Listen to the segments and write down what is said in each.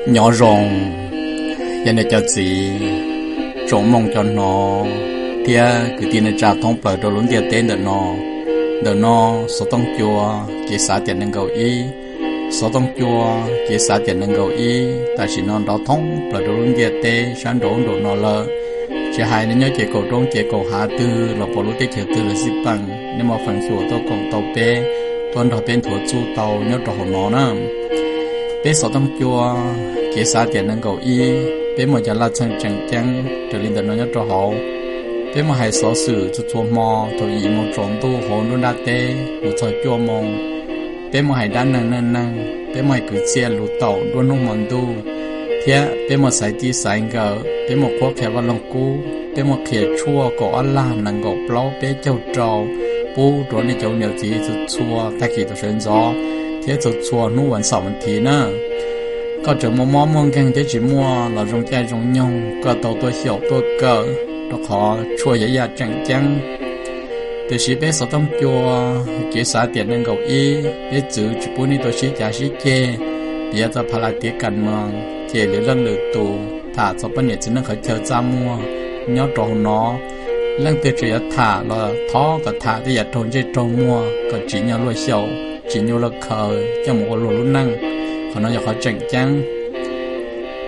Nyob zoo, cov niam cov txiv, tsoom mloog cov hnov, thiab kwv tij neej tsa thoob plaws rau lub ntiaj teb ntawm no. Ntawm no xov tooj cua, kev xav tiam nees nkaum ib. Xov tooj cua, kev xav tiam nees nkaum ib tam sim no nrov thoob plaws rau lub ntiaj teb sab nraum ub nraum no lawm. Tsis hais nej nyob ces kaum roob ces kaum hav twg los pom lub teb chaws twg los xij peem, nej muaj feem xyuam tuaj koom tau peb, tuaj nrog peb nthuav txuj tau nyob rau hauv no na. Peb xov tooj cua, kev xav tiam nees nkaum ib, peb muaj cov laj txheej tseem ceeb raws li ntawm no nyob rau hauv. Peb muaj hais xov xwm txhua txhua hmo thaum yim moo tsaus ntuj hauv nruab nrab teb mus txog cuaj moo. Peb muaj hais dab neeg neej neeg, peb muaj hais kwv txhiaj lus taum nruab hnub hmo ntuj, thiab peb muaj xaiv txij xaiv nkawm, peb muaj qhuab qhia vaj loog kub, peb muaj qhia tshuaj kaum ob lag nees nkaum plaub peb caug rau pub rau nej cov niam txiv txhua txhua tag kis tau sawv ntxov, thiab txhua txhua hnub vas xaum vas thiv na. Koj tseem muaj mob muaj nkeeg thiab tsis muaj los zoo caij zoo nyoog koj tau tuaj xyaum tuaj kawm, rau qhov tshuaj yog ib yam tseem ceeb. Tiam sis peb xov tooj cua, kev xav tiam nees nkaum ib, peb txwv tsis pub nej tuaj sib cav sib ceg, piav txog pha las tiv kas moos, cem lwm leej lwm tus, tham txog poj niam txiv neej qhov chaw txaj muag nyob rau hauv no. Leej twg tseem yuav tham los thov kom tham tej yam raug ntsej raug muag kom tsim nyog luag xyaum, tsim nyog luag khaws coj mus ua luag lub neej. Qhov no yog qhov tseem ceeb.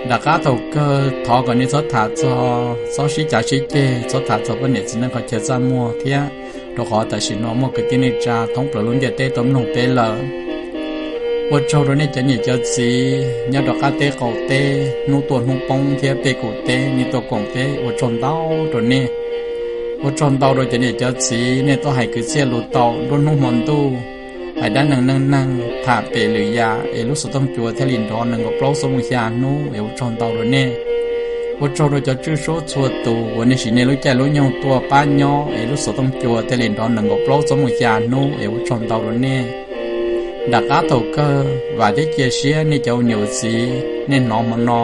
Nram qab thaum kawg thov kom nej txhob tham txog, txhob sib cav sib ceg, txhob tham txog poj niam txiv neej qhov chaw txaj muag thiab, rau qhov tam sim no muaj kwv tij neej tsa thoob plaws lub ntiaj teb tau mloog peb lawm. Ua tsaug rau nej cov niam cov txiv nyob rau qab teb qaum teb, hnub tuaj hnub poob thiab peb kaum teb nej tuaj koom peb, ua tsaug ntau rau nej. Ua tsaug ntau rau cov niam cov txiv nej tuaj hais kwv txhiaj lus taum nruab hnub hmo ntuj, hais dab neeg neej neeg, tham pem lwm yam es lub xov tooj cua thiaj li nrov nees nkaum plaub xuab moos xya hnub es ua tsaug ntau rau nej. Ua tsaug rau cov tswj suab txhua tus uas nej siv nej lub caij lub nyoog tuaj pab nyob es lub xov tooj cua thiaj li nrov nees nkaum plaub xuab moos xya hnub es ua tsaug ntau rau nej. Nram qab thaum kawg vam thiab cia siab nej cov ua niam ua txiv, nej hnov hmo no,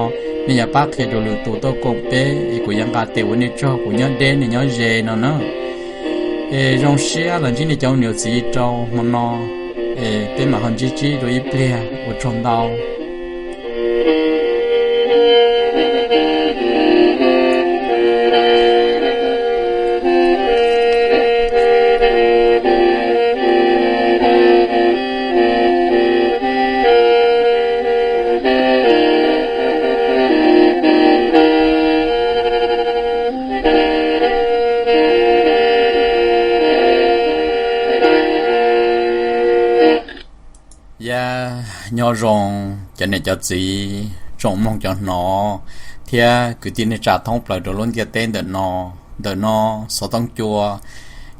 nej yuav pab qhia rau lwm tus tuaj koom peb es kuv yuav nqa tes ua nej tsaug, kuv nyob deb nej nyob ze no na. Es zoo siab los ntsib nej cov ua niam ua txiv rau hmo no, es peb mam ho ntsib tsib rau ib pliag, ua tsaug ntau. Ya, nyob zoo cov niam cov txiv, tsoom mloog cov hnov, thiab kwv tij neej tsa thoob plaws rau lub ntiaj teb ntawm no. Ntawm no xov tooj cua,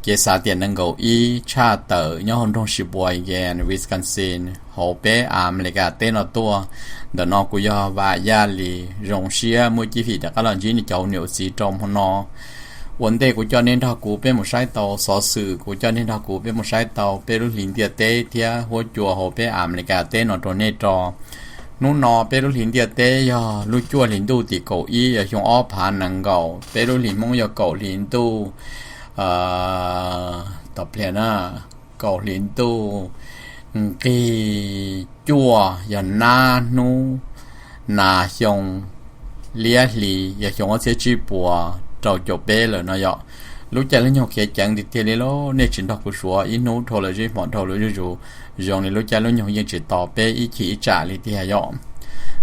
kev xav tiam nees nkaum ib tshaj tawm nyob hauv nroog Sheboygan, Wisconsin, hauv peb Amelikas teb no tuaj. Ntawm no kuv yog Vam Yaj Lis, zoo siab muaj cib fim rov qab los ntsib nej cov ua niam ua txiv rau hmo no. Ua ntej kuv coj nej nrog kuv peb mus saib tau xov xwm, kuv coj nej nrog kuv peb mus saib tau peb lub hlis ntiaj teb thiab huab cua hauv peb Amelikas teb no rau nej rau. Hnub no peb lub hlis ntiaj teb yog lub cuaj hlis ntuj tim kaum ib, yog xyoo ob phav nees nkaum. Peb lub hlis Hmoob yog kaum hlis ntuj, tom pliag na, kaum hlis ntuj nqig cuaj yog nab hnub, nas xyoo liab hli yog xyoo ob txhiab tsib puas rau caum peb lawm no yom. Lub caij lub nyoog khiav ceev tiag tiag li lauj, nej tsis nrog kuv suav ib hnub dhau lawm, ib hmos dhau lawm zuj zus, zoo li lub caij lub nyoog yeej tsis tos peb ib chim ib tsam li tiag yom.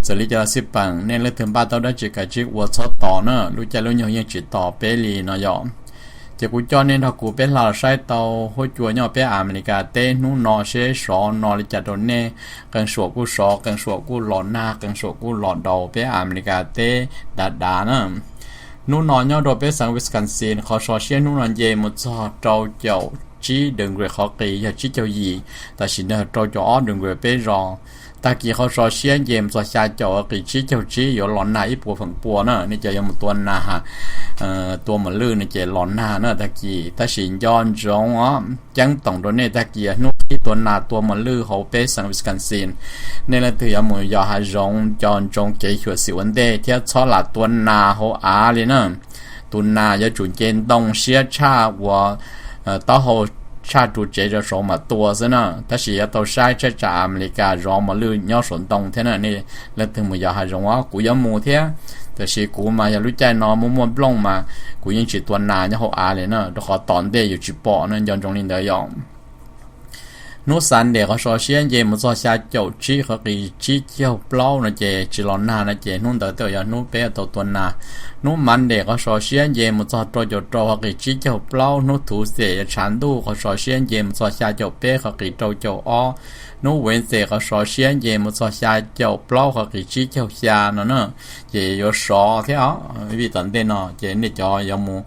Txawm li cas los xij peem, nej leej twg npaj tau dab tsi kav tsij ua txhob tos na, lub caij lub nyoog yeej tsis tos peb li no yom. Ces kuv coj nej nrog kuv peb hla saib tau huab cua nyob peb Amelikas teb hnub no seb sov no li cas rau nej. Qee suam kuj sov, qee suam kuj los nag, qee suam kuj los daus peb Amelikas teb dav dav na. Hnub no nyob rau peb xeev Wisconsin qhov sov siab hnub no nce mus txog rau caum tsib degree qhov qis yog tsib caug yim, tam sim no rau caum ob degree peb zos. Tag kis qhov sov siab nce mus txog xya caum qis tsib caug tsib, yuav los nag ib puas feem pua na. Nej cov yuav mus tua nas, tua mos lwj no ces los nag na tag kis, tab sis nco ntsoov os, ceeb toom rau nej tag kis hnub qhib tua nas tua mos lwj hauv peb xeev Wisconsin. Nej leej twg yuav mus yos hav zoov nco ntsoov kev xyuam xim ua ntej thiab txhob lam tua nas hauv av li na. Tus nas yuav tsum nce ntoo siab tshaj uas taub hau tshaj ru tsev rau saud mas tua xwb na. Tab sis yuav tau saib tsam Amelikas zov mos lwj nyob saum ntoo thiab na. Nej leej twg mus yos hav zoov os, kuv yuav mus thiab, tiam sis kuv mas yog lub caij no muaj muaj nplooj mas kuv yeej tsis tua nas nyob hauv av li na, rau qhov tom ntej yus tsis pom na, nco ntsoov li ntawd yom. Hnub Sunday qhov so siab nce mus txog xya caum tsib qhov qis tsib caug plaub no ces tsis los nag no ces hnub ntawd twb yog hnub peb tau tua nas. Hnub Monday qhov so siab nce mus txog rau caum rau qhov qis tsib caug plaub, hnub Tuesday yuav tshav ntuj qhov so siab nce mus txog xya caum peb qhov qis rau caum ob, hnub Wednesday qhov so siab nce mus txog xya caum plaub qhov qis tsib caug xya no na, ces yuav sov thiab os. Vim tom ntej no ces nej cov yuav mus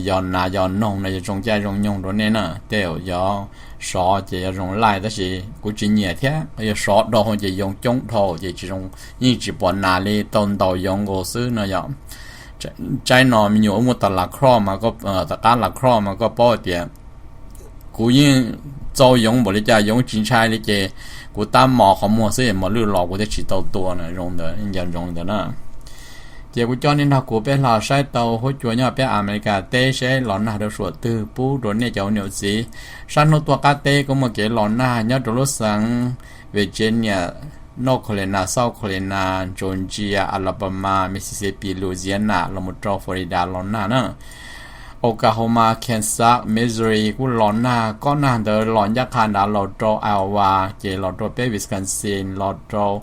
yos nas yos noog no yuav zoo caij zoo nyoog rau nej na, tej zaum yuav sov ces yuav zoo laij, tab sis kuv tsis nyiam thiab, yog sov dhau ces yoov coob dhau ces tsis zoo, yeej tsis pom nas li, tau ntaus yoov nkaus xwb no yom. Tsaib no me nyuam wb muaj tas las kroj, tom qab las kroj mas koj paub hais tias kuv yeej txaus yoov npaum li cas yoov tsis ntshai li ces kuv tab mos qhov muag xwb es mos lwj los kuv thiaj tsis tau tua na, zoo ntawd nco ntsoov li ntawd na. Ces kuv coj nej nrog kuv peb hlo saib tau huab cua nyob peb Amelikas teb seb los nag rau suam twg pub rau nej cov ua niam txiv. Sab hnub tuaj qab teb kuj muaj kev los nag nyob rau lub xeev Virginia, North Carolina, South Carolina, Georgia, Alabama, Mississippi, Louisiana los mus rau Florida los nag na. Oklahoma, Kansas, Missouri kuj los nag, kob nag ntawd los ncaj qha nrad los rau Iowa, ces los rau peb Wisconsin, los rau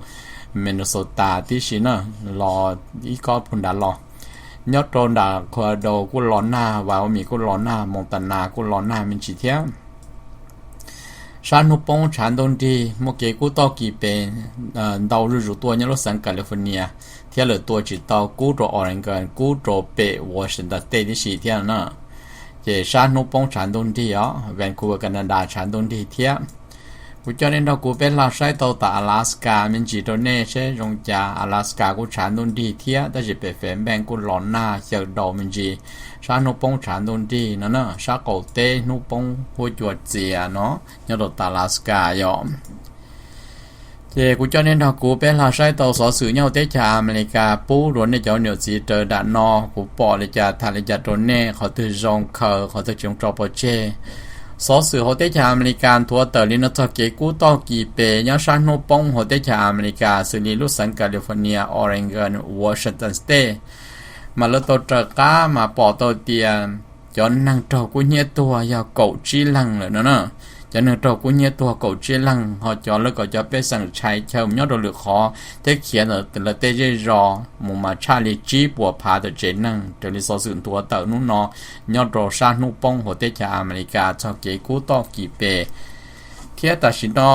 Minnesota tib si na, los ib kob puag nrad los. Nyob rau nram Colorado kuj los nag, Wyoming kuj los nag, Montana kuj los nag me ntsis thiab. Sab hnub poob tshav ntuj nrig, muaj kev kub toj kis pes ntau zuj zus tuaj nyob lub xeev California, thiab lawv tua tsis tau, kub rau Oregon, kub rau pem Washington State tib si thiab na. Ces sab hnub poob tshav ntuj nrig os, Vancouver, Canada tshav ntuj nrig thiab. Kuv coj nej nrog kuv peb hlo saib tau tom Alaska me ntsis rau nej seb zoo cas. Alaska kuj tshav ntuj nrig thiab, tab sis pem Fairbanks kuj los nag xyaw daus me ntsis. Sab hnub poob tshav ntuj nrig no na, sab qaum teb hnub poob huab cua txias no, nyob rau tom Alaska yom. Ces kuv coj nej nrog kuv peb hlo saib tau xov xwm nyob hauv teb chaws Amelikas pub rau nej cov niam txiv raws nram no, kuv pom li cas tham li cas rau nej, qhov twg zoo khaws, qhov twg tsis zoo tso pov tseg. Xov xwm hauv teb chaws Amelikas nthuav tawm li no txog kev kub toj kis pes nyob sab hnub poob hauv teb chaws Amelikas xws li lub xeev California, Oregon, Washington State, mas lawv tau raws qab mas pom tau tias cov neeg raug kub hnyiab tuag yog kaum tsib leeg lawm no na. Cov neeg raug kub hnyiab tuag kaum tsib leeg, ho cov lawv kom cov pej xeem tshais chaw mus nyob rau lwm qhov thiab khiav ntawm lawv tej zej zos mus mas tshaj li tsib puas phav tawm tsev neeg raws li xov xwm nthuav tawm hnub no nyob rau sab hnub poob hauv teb chaws Amelikas txog kev kub toj kis pes. Thiab tam sim no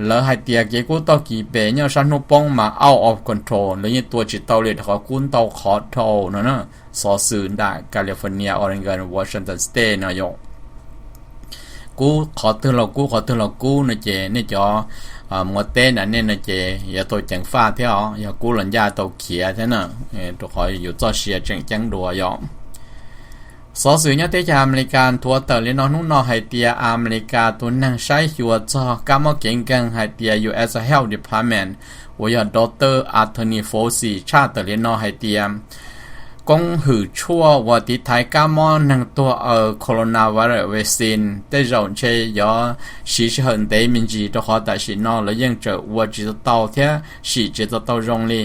lawv hais tias kev kub toj kis pes nyob sab hnub poob mas out of control, lawv yeej tua tsis tau li rau qhov kub ntau qhov dhau no na. Xov xwm nram California, Oregon, Washington State no yom. Kub qhov twg los kub, qhov twg los kub no ces nej cov muaj teb nram nej no ces yuav tau ceev faj thiab os, yog kub los ncaj tau khiav thiab na, rau qhov yus txoj sia tseem ceeb dua yom. Xov xwm nyob teb chaws Amelikas nthuav tawm li no hnub no hais tias Amelikas tus neeg saib xyuas txog kab mob kev nkeeg hais tias U S Health Department uas yog Doctor Anthony Fauci tshaj tawm li no hais tias koob hwm tshuaj uas tiv thaiv kab mob neeg tuag aws coronavirus vaccine tej zaum ntshe yuav siv sij hawm ntev me ntsis rau qhov tam sim no lawv yeej tseem ua tsis tau thiab sim tsis tau zoo li.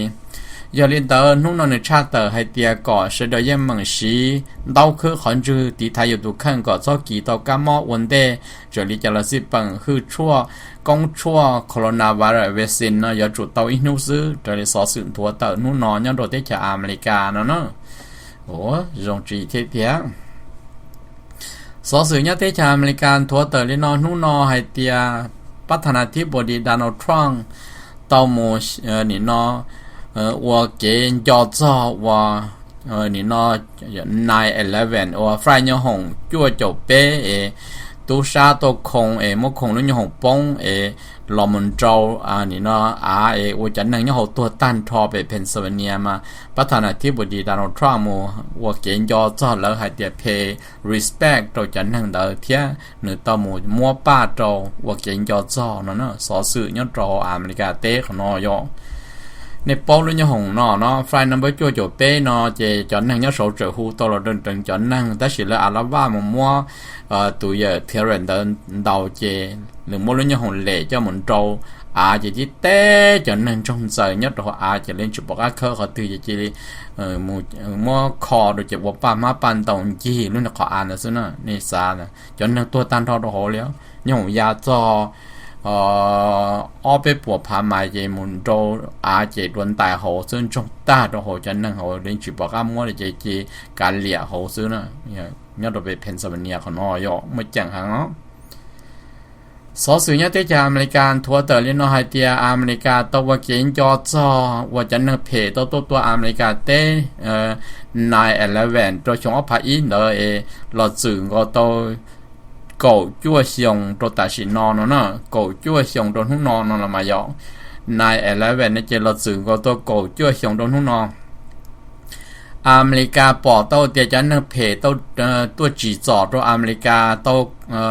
Yog li ntawd hnub no nws tshaj tawm hais tias kom sawv daws yeej meem siv ntaub khwb qhov ntswg tiv thaiv yus tus kheej kom txhob kis tau kab mob ua ntej, raws li cov lawv xij peem hwj tshuaj koob tshuaj coronavirus vaccine no yuav tsum tau ib hnub xwb raws li xov xwm nthuav tawm hnub no nyob rau teb chaws Amelikas no na. Ua zoo tsis thiab tiag. Xov xwm nyob teb chaws Amelikas nthuav tawm li no hnub no hais tias pab tha nas thib pos dis Donald Trump tau mus nim no ua kev nco txog ua nim no nine eleven uas flight nyob hoom cuaj caum peb es tub sab tuaj khoo es muab khoo lub nyooj hoom poob es los mus nrau nim no av es ua cov neeg nyob hauv tuag tag nrho pem Pennsylvania mas pab tha nas thib pos dis Donald Trump mus ua kev nco txog lawv hais tias pay respect rau cov neeg ntawd thiab nws tau mus muab paj rau ua kev nco txog no na. Xov xwm nyob rau Amelikas teb qhov no yom. Nej paub lub nyoob hoom no no, flight number cuaj caum peb no ces cov neeg nyob saud tseem hu tau los deev cov neeg, tab sis lawv a la vaj mus muab tus yawm Terrence ntawd ntaus ces nws muab lub nyoob hoom lem coj mus nrau av ces tib teb cov neeg ntsoog ntxaws nyob rau hauv av ces lawv tsis pom qab khawb qhov twg ces cia li muab kho rau ces ua paj hmab paj ntaus ncig lub niag qhov av ntawd xwb na. Nej xav, cov neeg tuag tag nrho rau hauv li, nyoob hoom ya txog ob peb puas phav mais ces mus nrau av ces dua ntais hauv xwb, ntsoog tag rau hauv, cov neeg hauv lawv tsis pom qab muab li ces cia li kav liam hauv xwb na. Nyob rau pem Pennsylvania qhov no yog muaj ceem heev os. Xov xwm nyob teb chaws Amelikas nthuav tawm li no hais tias Amelikas tau ua kev nco txog uas cov neeg phem tau tuaj tua Amelikas teb nine eleven rau xyoo ob phav ib ntawd es los txwm nkaus tau kaum cuaj xyoo rau tam sim no no na, kaum cuaj xyoo rau hnub no no los mas yog nine eleven no ces los txwm nkaus tau kaum cuaj xyoo rau hnub no. Amelikas pom tau tias cov neeg phem tau tuaj tsim txom rau Amelikas tau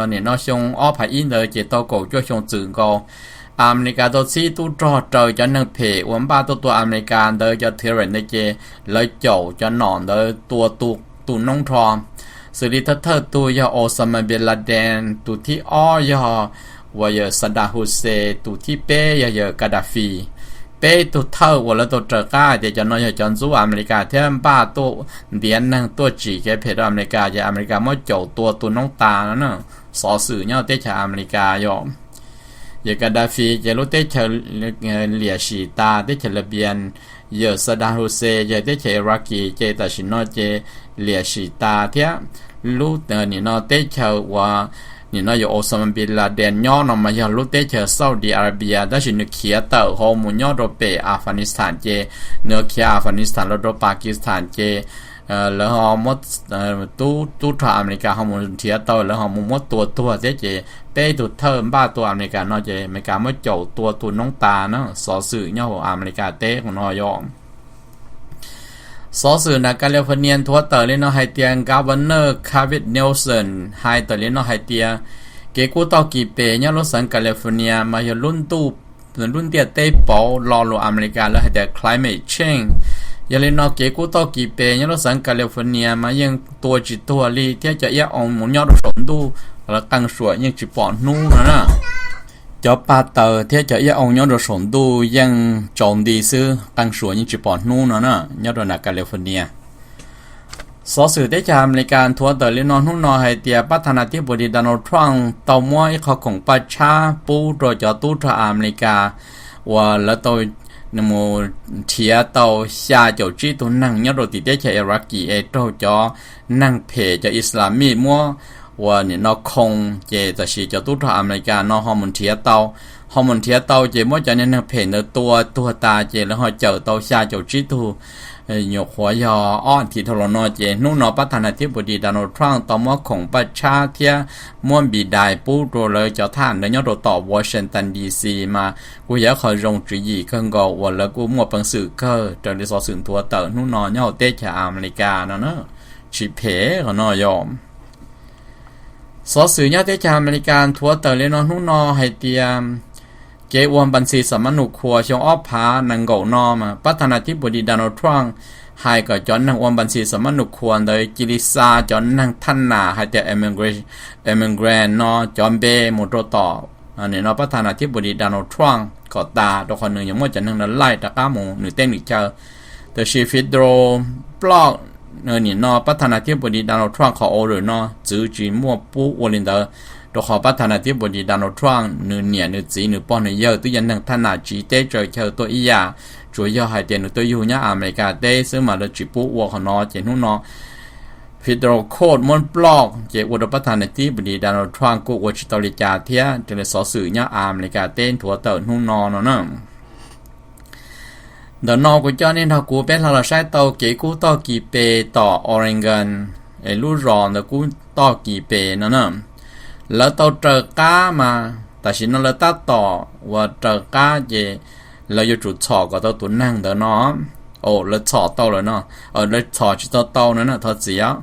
nim no xyoo ob phav ib ntawd ces tau kaum cuaj xyoo txwm nkaus. Amelikas tau txhib tub rog raws cov neeg phem uas npaj tuaj tua Amelikas ntawd, cov terrorist ntawd ces lawv caum cov nom ntawd tua tu noob nrho. Xws li thawj thawj tug yog Osama bin Laden, tus thib ob yog uas yawg Saddam Hussein, tus thib peb yog yawg Gaddafi. Peb tug thawj uas lawv tau raws qab hais tias cov no yog cov ntxub Amelikas thiab npaj tuaj ntiav neeg tuaj tsim kev phem rau Amelikas ces Amelikas muab caum tua tu noob tas no na. Xov xwm nyob teb chaws Amelikas yog, yawg Gaddafi ces lub teb chaws liam sim tas teb chaws Libya, yawg Saddam Hussein ces teb chaws Iraqi ces tam sim no ces liam sim tas thiab. Lub nim no teb chaws uas nim no yawg Osama bin Laden nyob no mas yog lub teb chaws Saudi Arabia, tab sis nws khiav tawm hauv mus nyob rau pem Afghanistan ces nws khiav Afghanistan los rau Pakistan ces lawv ho muab tub tub rog Amelikas ho mus nrhiav tau, lawv ho mus muab tua tuag thiab ces peb tug thawj npaj tua Amelikas no ces Amelikas muab caum tua tu noob tas na. Xov xwm nyob hauv Amelikas teb qhov no yog. Xov xwm nram California nthuav tawm li no hais tias Governor Gavin Newsom hais tawm li no hais tias kev kub toj kis pes nyob lub xeev California mas yog lub ntiaj teb pauv lo lus Amelikas lawv hais tias climate change. Yog li no kev kub toj kis pes nyob lub xeev California mas yeej tua tsis tuag li thiab cov iab oo mus nyob rau saum ntuj los qee suam yeej tsis pom hnub no na. Cov pag taws thiab cov iab oo nyob rau saum ntuj yeej tsaus nti xwb, qee suam yeej tsis pom hnub no na nyob rau nram California. Xov xwm teb chaws Amelikas nthuav tawm li no hnub no hais tias pab tha nas thib pus dis Donald Trump tau muab ib qho khoom paj tshab pub rau cov tub rog Amelikas uas lawv tau mus nrhiav tau xya caum tsib tug neeg nyob rau tim teb chaws Iraqi es raug cov neeg phem cov Islamic muab uas nim no khoo ces tam sim cov tub rog Amelikas no ho mus nrhiav tau, ho mus nrhiav tau ces muab cov niag neeg phem ntawd tua tuag tas ces lawv ho cawm tau xya caum tsib tug. Nyuam qhuav yog ob thiv dhau los no ces hnub no pab tha nas thib pus dis Donald Trump tau muab khoom paj tshab thiab muab npis dais pub rau lawv cov thab ham ntawd nyob rau tom Washington D C mas kuj yog qhov zoo tswv yim kawg nkaus uas lawv kuj muaj peev xwm kawg raws li xov xwm nthuav tawm hnub no nyob hauv teb chaws Amelikas no na. Tsis phem qhov no yog. Xov xwm nyob teb chaws Amelikas nthuav tawm li no hnub no hais tias kev ua npa ntxhi xam mab nus khuas xyoo ob phav nees nkaum no mas pab tha nas thib pus dis Donald Trump hais kom cov neeg ua npa ntxhi xam mab nus khuas ntawd cia li xa cov neeg thab nas hais tias immigrant no cov npe mus rau tom nim no pab tha nas thib pus dis Donald Trump kom tas, rau qhov nws yuav muab cov neeg no laij rov qab mus nws teb nws chaw. Tab sis federal block nim no pab tha nas thib pus dis Donald Trump qhov order no txwv tsis muaj pub ua li ntawd, rau qhov pab tha nas thib pus dis Donald Trump nws niam nws txiv nws pog nws yawg twb yog neeg thab nas tsiv teb tsaws chaw tuaj ib yam, tsuas yog hais tias nws tuaj yug nyob Amelikas teb xwb mas lawv tsis pub ua qhov no ces hnub no federal court muab block ces ua rau pab tha nas thib pus dis Donald Trump kuj ua tsis tau li cas thiab raws li xov xwm nyob Amelikas teb nthuav tawm hnub no no na. Ntawm no kuv coj nej nrog kuv peb hlo los saib tau kev kub toj kis pes tom Oregon, es lub zos ntawd kub toj kis pes no na. Lawv tau raws qab mas tam sim no lawv tab tom uas raws qab ces lawv yuav tsum txhom kom tau tus neeg ntawd no. Lawv txhom tau lawm no, lawv txhom tsis tau tau no na, thov txim os.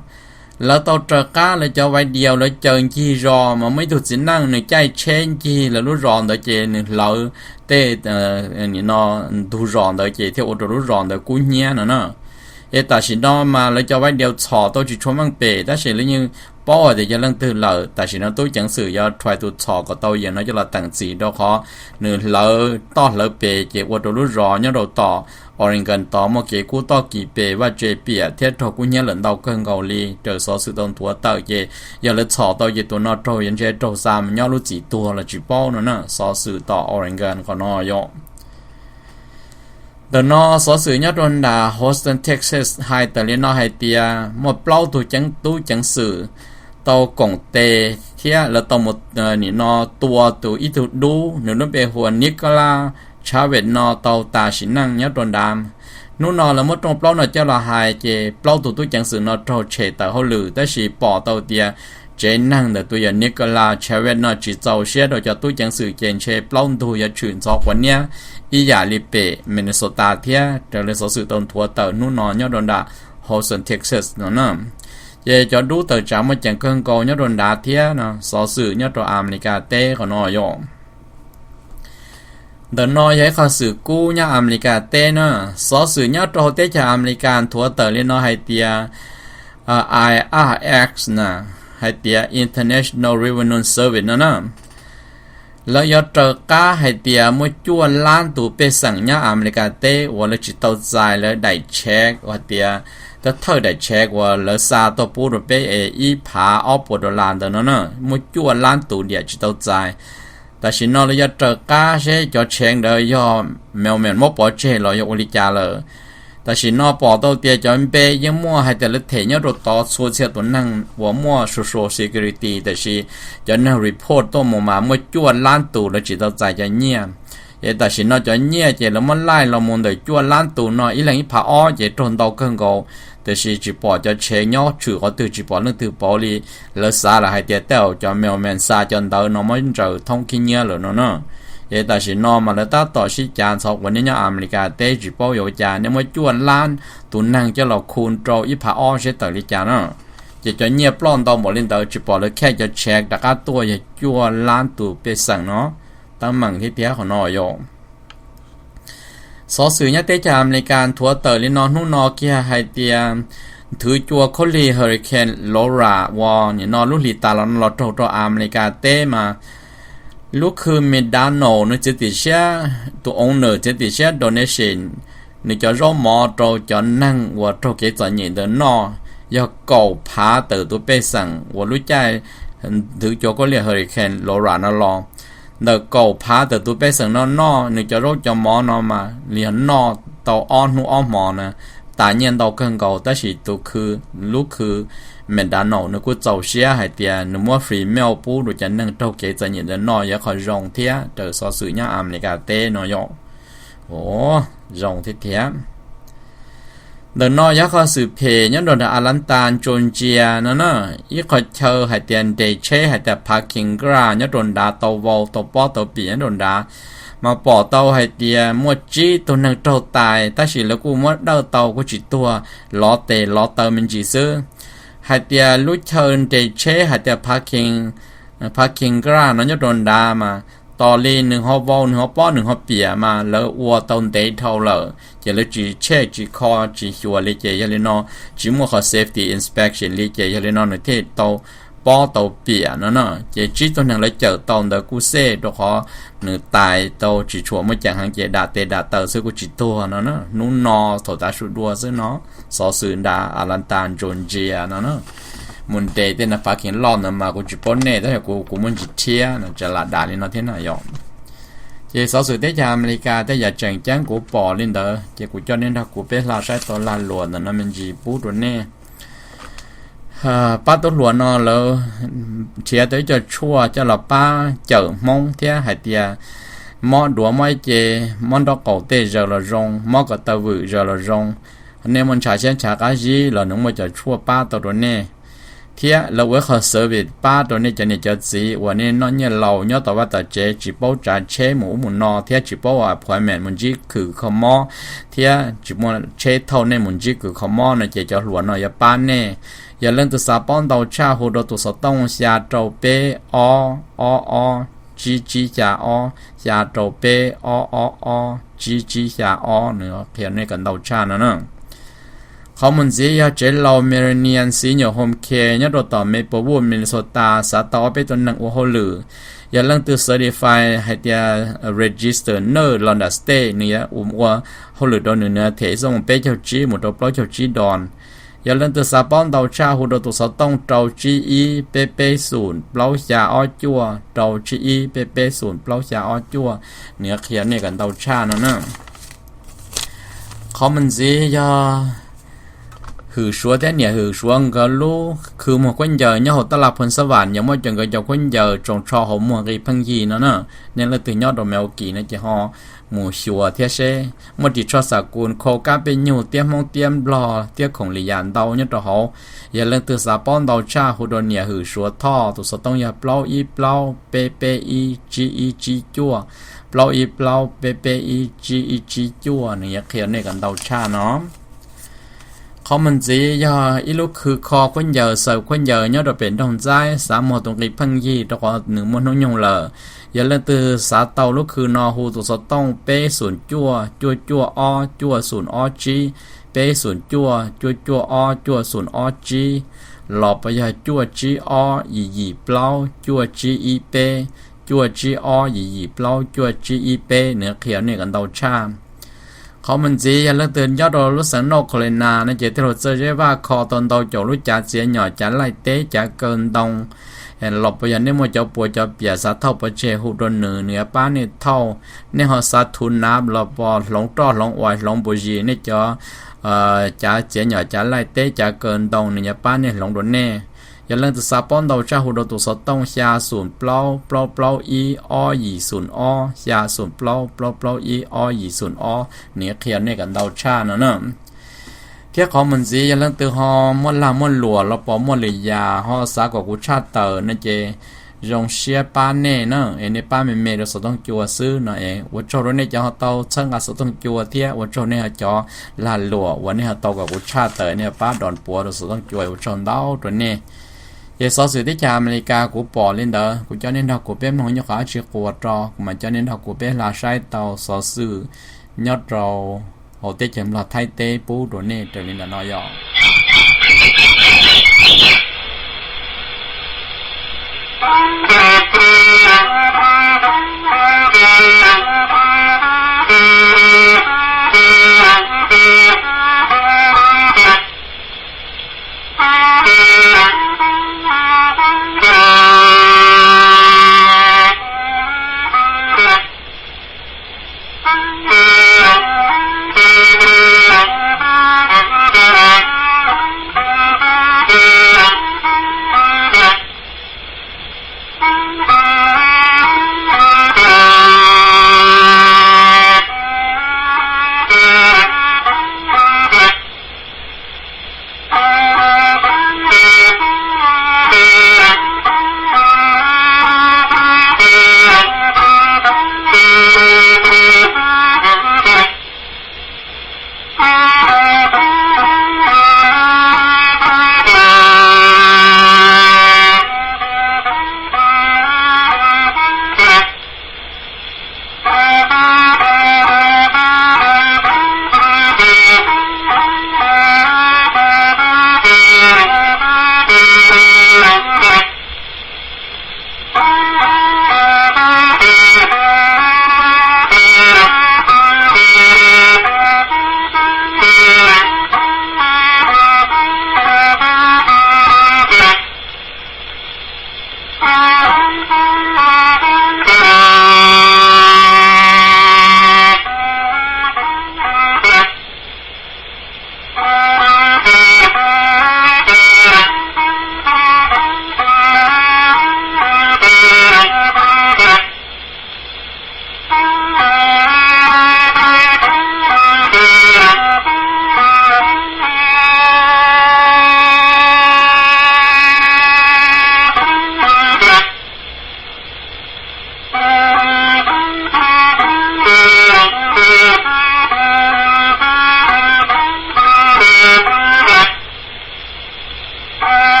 Lawv tau raws qab lawv cov video lawv caw ncig zos mas muaj ib tug txiv neej nws caij tsheb ncig lawv lub zos ntawd ces nws hlawv tej, nim no ntug zos ntawd ces thiaj ua rau lub zos ntawd kub hnyiab no na. Es tam sim no mas lawv cov video txhom tau tsis tshua meej pem tab sis lawv yeej paub hais tias yog leej twg lawm. Tam sim no tub ceev xwm yuav try to txhom kom tau yam no coj los teem txim rau qhov nws hlawv toj hlawv pes ces ua rau lub zos nyob rau tom Oregon tod muaj kev kub toj kis pes, vaj tse piam thiab raug kub hnyiab lawm ntau kawg nkaus li. Raws xov xwm tau nthuav tawm ces yog lawv txhom tau ces tus no raug yuav ntshe raug xa mus nyob lub txim tuag los tsis paub no na. Xov xwm tom Oregon qhov no yom. Ntawm no xov xwm nyob rau nram Houston, Texas hais tawm li no hais tias muaj plaub tug ceev tub ceev xwm tau koom tes thiab lawv tau mus nim no tua tus ib tug dub, nws lub npe hu ua Nicholas Chavez no tau tas sim neej nyob rau nrad. Hnub no lawv muab rooj plaub no coj los hais ces plaub tug tub ceev xwm no raug tshem tawm hauj lwm tab sis pom tau tias tsev neeg ntawm tus yawg Nicholas Chavez no tsis txaus siab rau cov tub ceev xwm ces ntshe plaub ntug yuav tshwm ntxhov quav niab ib yam li pem Minnesota thiab raws li xov xwm tau nthuav tawm hnub no nyob rau nram Houston, Texas no na. Ces cov dub tawm tsam muaj ceem kawg nkaus nyob rau nrad thiab no, xov xwm nyob rau Amelikas teb qhov no yom. Ntawm no yog ib qho xwm kub nyob Amelikas teb na. Xov xwm nyob rau hauv teb chaws Amelikas nthuav tawm li no hais tias I R S na, hais tias International Revenue Service no na, lawv yuav raws qab hais tias muaj cuaj lab tus pej xeem nyob Amelikas teb uas lawv tsis tau txais lawv daim check uas hais tias thawj daim check uas lawv xa tuaj pub rau peb es ib phav ob puas dollar ntawd no na, muaj cuaj lab tus diam tsis tau txais. Tam sim no lawv yuav raws qab seb cov check ntawd yog mailman muab pov tseg los yog ua li cas lawm. Tam sim no pom tau tias cov npe yeej muaj hais tias lawv them nyob rau tod txhua txhia tus neeg uas muaj Social Security, tab sis cov neeg report tuaj mus mas muaj cuaj lab tus lawv tsis tau txais cov nyiaj. Es tam sim no cov nyiaj ces lawv muab laij los mus ntawm cuaj lab tus no ib leeg ib phav ob ces raug ntau kawg nkaus, tab sis tsis pom cov check nyob tshwm qhov twg, tsis pom leej twg pauv li. Lawv xav lawm hais tias tej zaum cov mailman xa cov ntawv no muab ntsaws thoob khib nyiab lawm no na. Es tam sim no mas lawv tab tom sib cav ntxhov quav niab nyob Amelikas teb tsis paub yuav ua cas, nej muab cuaj lab tus neeg coj los khu rau ib phav ob seb tawm li cas na. Ces cov nyiaj ploj ntau npaum li ntawd tsis pom lawv check, cov check rov qab tuaj yog cuaj lab tus pej xeem no. Teeb meem thiab tiag qhov no yom. Xov xwm nyob teb chaws Amelikas nthuav tawm li no hnub no kiag hais tias nthwv cua khaub lig Hurricane Laura uas nim no lub hlis tas los no los raug rau Amelikas teb mas lub khw McDonald nws txiav txim siab, tus owner txiav txim siab donation nws cov zaub mov rau cov neeg uas raug kev txom nyem ntawd noj, yog kaum phav tawm tus pej xeem uas lub caij nthwv cua khaub lig Hurricane Laura no los. Ntawm kaum phav tawm tus pej xeem no noj nws cov zaub cov mov no mas li yog noj tau ob hnub ob hmo na, tas nyiaj ntau kawg nkaus, tab sis tus khw, lub khw McDonald nws kuj txaus siab hais tias nws muab free meal pub rau cov neeg raug kev txom nyem ntawd noj yog qhov zoo thiab raws xov xwm nyob Amelikas teb no yom. Zoo thiab tiag. Ntawm no yog qhov xwm phem nyob rau nram Atlanta, Georgia no na, ib qho chaw hais tias nres tsheb hais tias parking garage nyob rau nrad tau vau tau pob tau pim nyob rau nrad, mas pom tau hais tias muaj tsib tug neeg raug tais tab sis lawv kuj muab dawj tau kuj tsis tuag, lov tes lov taw me ntsis xwb. Hais tias lub chaw nres tsheb hais tias parking, parking garage no nyob rau nrad mas tos li nws ho vau nws ho pob nws ho piam mas lawv ua tau ntev dhau lawm ces lawv tsis check tsis kho tsis xyuas li ces yog li no tsis muaj qhov safety inspection li ces yog li no nws thiaj tau pob tau piam no na. Ces tsib tug neeg lawv cawm tau ntawd kuj xej rau qhov nws tais tau tsis tshua muaj ceem heev ces dam tes dam taw xwb kuj tsis tuag no na. Hnub no thaum tav su dua xwb no, xov xwm nram Atlanta, Georgia no na. Mus nres tej no parking lot ntawd mas kuv tsis paub nej tab sis kuv, kuv muaj ntsis thiab no, tseem lam dam li no thiab na yom. Ces xov xwm teb chaws Amelikas tej yam tseem ceeb kuv pom li ntawd ces kuv coj nej nrog kuv peb hla saib tau lag luam ntawm no me ntsis pub rau nej. Pab tub hluas no lawv nrhiav tau ib co tshuaj coj los pab cawm Hmoob thiab hais tias mob duav mob ib ce, mob nraub qaum tej zaws los zoo, mob ko taw vwm zaws los zoo. Nej muaj ntshav siab ntshav qab zib los nws muaj cov tshuaj pab tau rau nej. thiab lawv ua ib qho service pab rau nej cov niam cov txiv uas nej noj nyiaj laus nyob tom vaj tom tsev tsis paub tsav tsheb mus ub mus no thiab tsis paub ua appointment mus ntsib khwv kho mob thiab tsis muaj tsheb thauj nej mus ntsib khwv kho mob no ces cov hluas no yuav pab nej. Yog leej twg xav paub ntau tshaj hu rau tus xov tooj xya rau peb ob ob ob tsib tsib xya ob, xya rau peb ob ob ob tsib tsib xya ob, nws qhia nej kom ntau tshaj no na. Qhov mus ntxiv yog tsev laus Mediterranean Senior Home Care nyob rau tom Maplewood, Minnesota, xav tau ob peb tus neeg ua hauj lwm. Yog leej twg certify hais tias register nurse los ntawm state, nws yuav ua hauj lwm rau nws, nws them xoo peb caug tsib mus rau plaub caug tsib dollars. Yog leej twg xav paub ntau tshaj hu rau tus xov tooj rau tsib ib peb peb xoom plaub xya ob cuaj, rau tsib ib peb peb xoom plaub xya ob cuaj, nws yuav qhia nej kom ntau tshaj no na. Qhov mus ntxiv yog Hwm Suav thiab niam Hwm Suav nkawd lub khw muag khaub ncaws nyob hauv taj laj Phoos Xab Vam, yog muaj cov nkawd cov khaub ncaws tsoos tsho hauv muag nqis pheej yig no na. Nej leej twg nyob rau Milwaukee no ces ho mus xyuas thiab seb muaj ris tsho xam kus khau kab pej nyug tiab Hmoob tiab Nplog thiab khoom li yam ntau nyob rau hauv. Yog leej twg xav paub ntau tshaj hu rau niam Hwm Suav Thoj, tus xov tooj yog plaub ib plaub peb peb ib tsib ib tsib cuaj, plaub ib plaub peb peb ib tsib ib tsib cuaj, nws yuav qhia nej kom ntau tshaj no. Qhov mus ntxiv yog ib lub khw kho khaub ncaws, xaws khaub ncaws nyob rau pem nroog Ntxaib, xav muag tus nqi pheej yig rau qhov nws muaj hnub nyoog lawm. Yog leej twg xav tau lub khw no hu tus xov tooj peb xoom cuaj cuaj cuaj ob cuaj xoom ob tsib, peb xoom cuaj cuaj cuaj ob cuaj xoom ob tsib, los puas yog cuaj tsib ob yim yim plaub cuaj tsib ib peb, cuaj tsib ob yim yim plaub cuaj tsib ib peb, nws qhia nej kom ntau tshaj. Qhov mus ntxiv yog leej twg nyob rau lub xeev North Carolina no ces tej lus txawj zeb vaj kho tau ntau caum lub cav txiav nyom cav laij teb cav kaw ntoo, los puas yog nej muaj cov puas cov pias xav thauj pov tseg hu rau nws, nws yuav pab nej thauj. Nej ho xav thuv nav los pos hloov roj hloov uas hloov npua zis nej cov cav txiav nyom cav laij teb cav kaw ntoo, nws yuav pab nej hloov rau nej. Yog leej twg xav paub ntau tshaj hu rau tus xov tooj xya xoom plaub plaub plaub ib ob yim xoom ob, xya xoom plaub plaub plaub ib ob yim xoom ob, nws qhia nej kom ntau tshaj no na. Thiab qhov mus ntxiv yog leej twg ho muaj lag muaj luam los pos muaj lwm yam ho xav kom kuv tshaj tawm no ces zoo siab pab nej na, es nej pab me me rau xov tooj cua xwb no es ua tsaug rau nej cov ho tau txhawb nqa xov tooj cua thiab ua tsaug nej ho cov lag luam uas nej ho tau kom kuv tshaj tawm, nej pab don puav rau xov tooj cua, ua tsaug ntau rau nej. Ces xov xwm teb chaws Amelikas kuv pom li ntawd, kuv coj nej nrog kuv peb mloog nyob qhov dab tsi quas rau, kuv mam coj nej nrog kuv peb hla saib tau xov xwm nyob rau hauv teb chaws Nplog Thaib teb pub rau nej raws li ntawm no yog.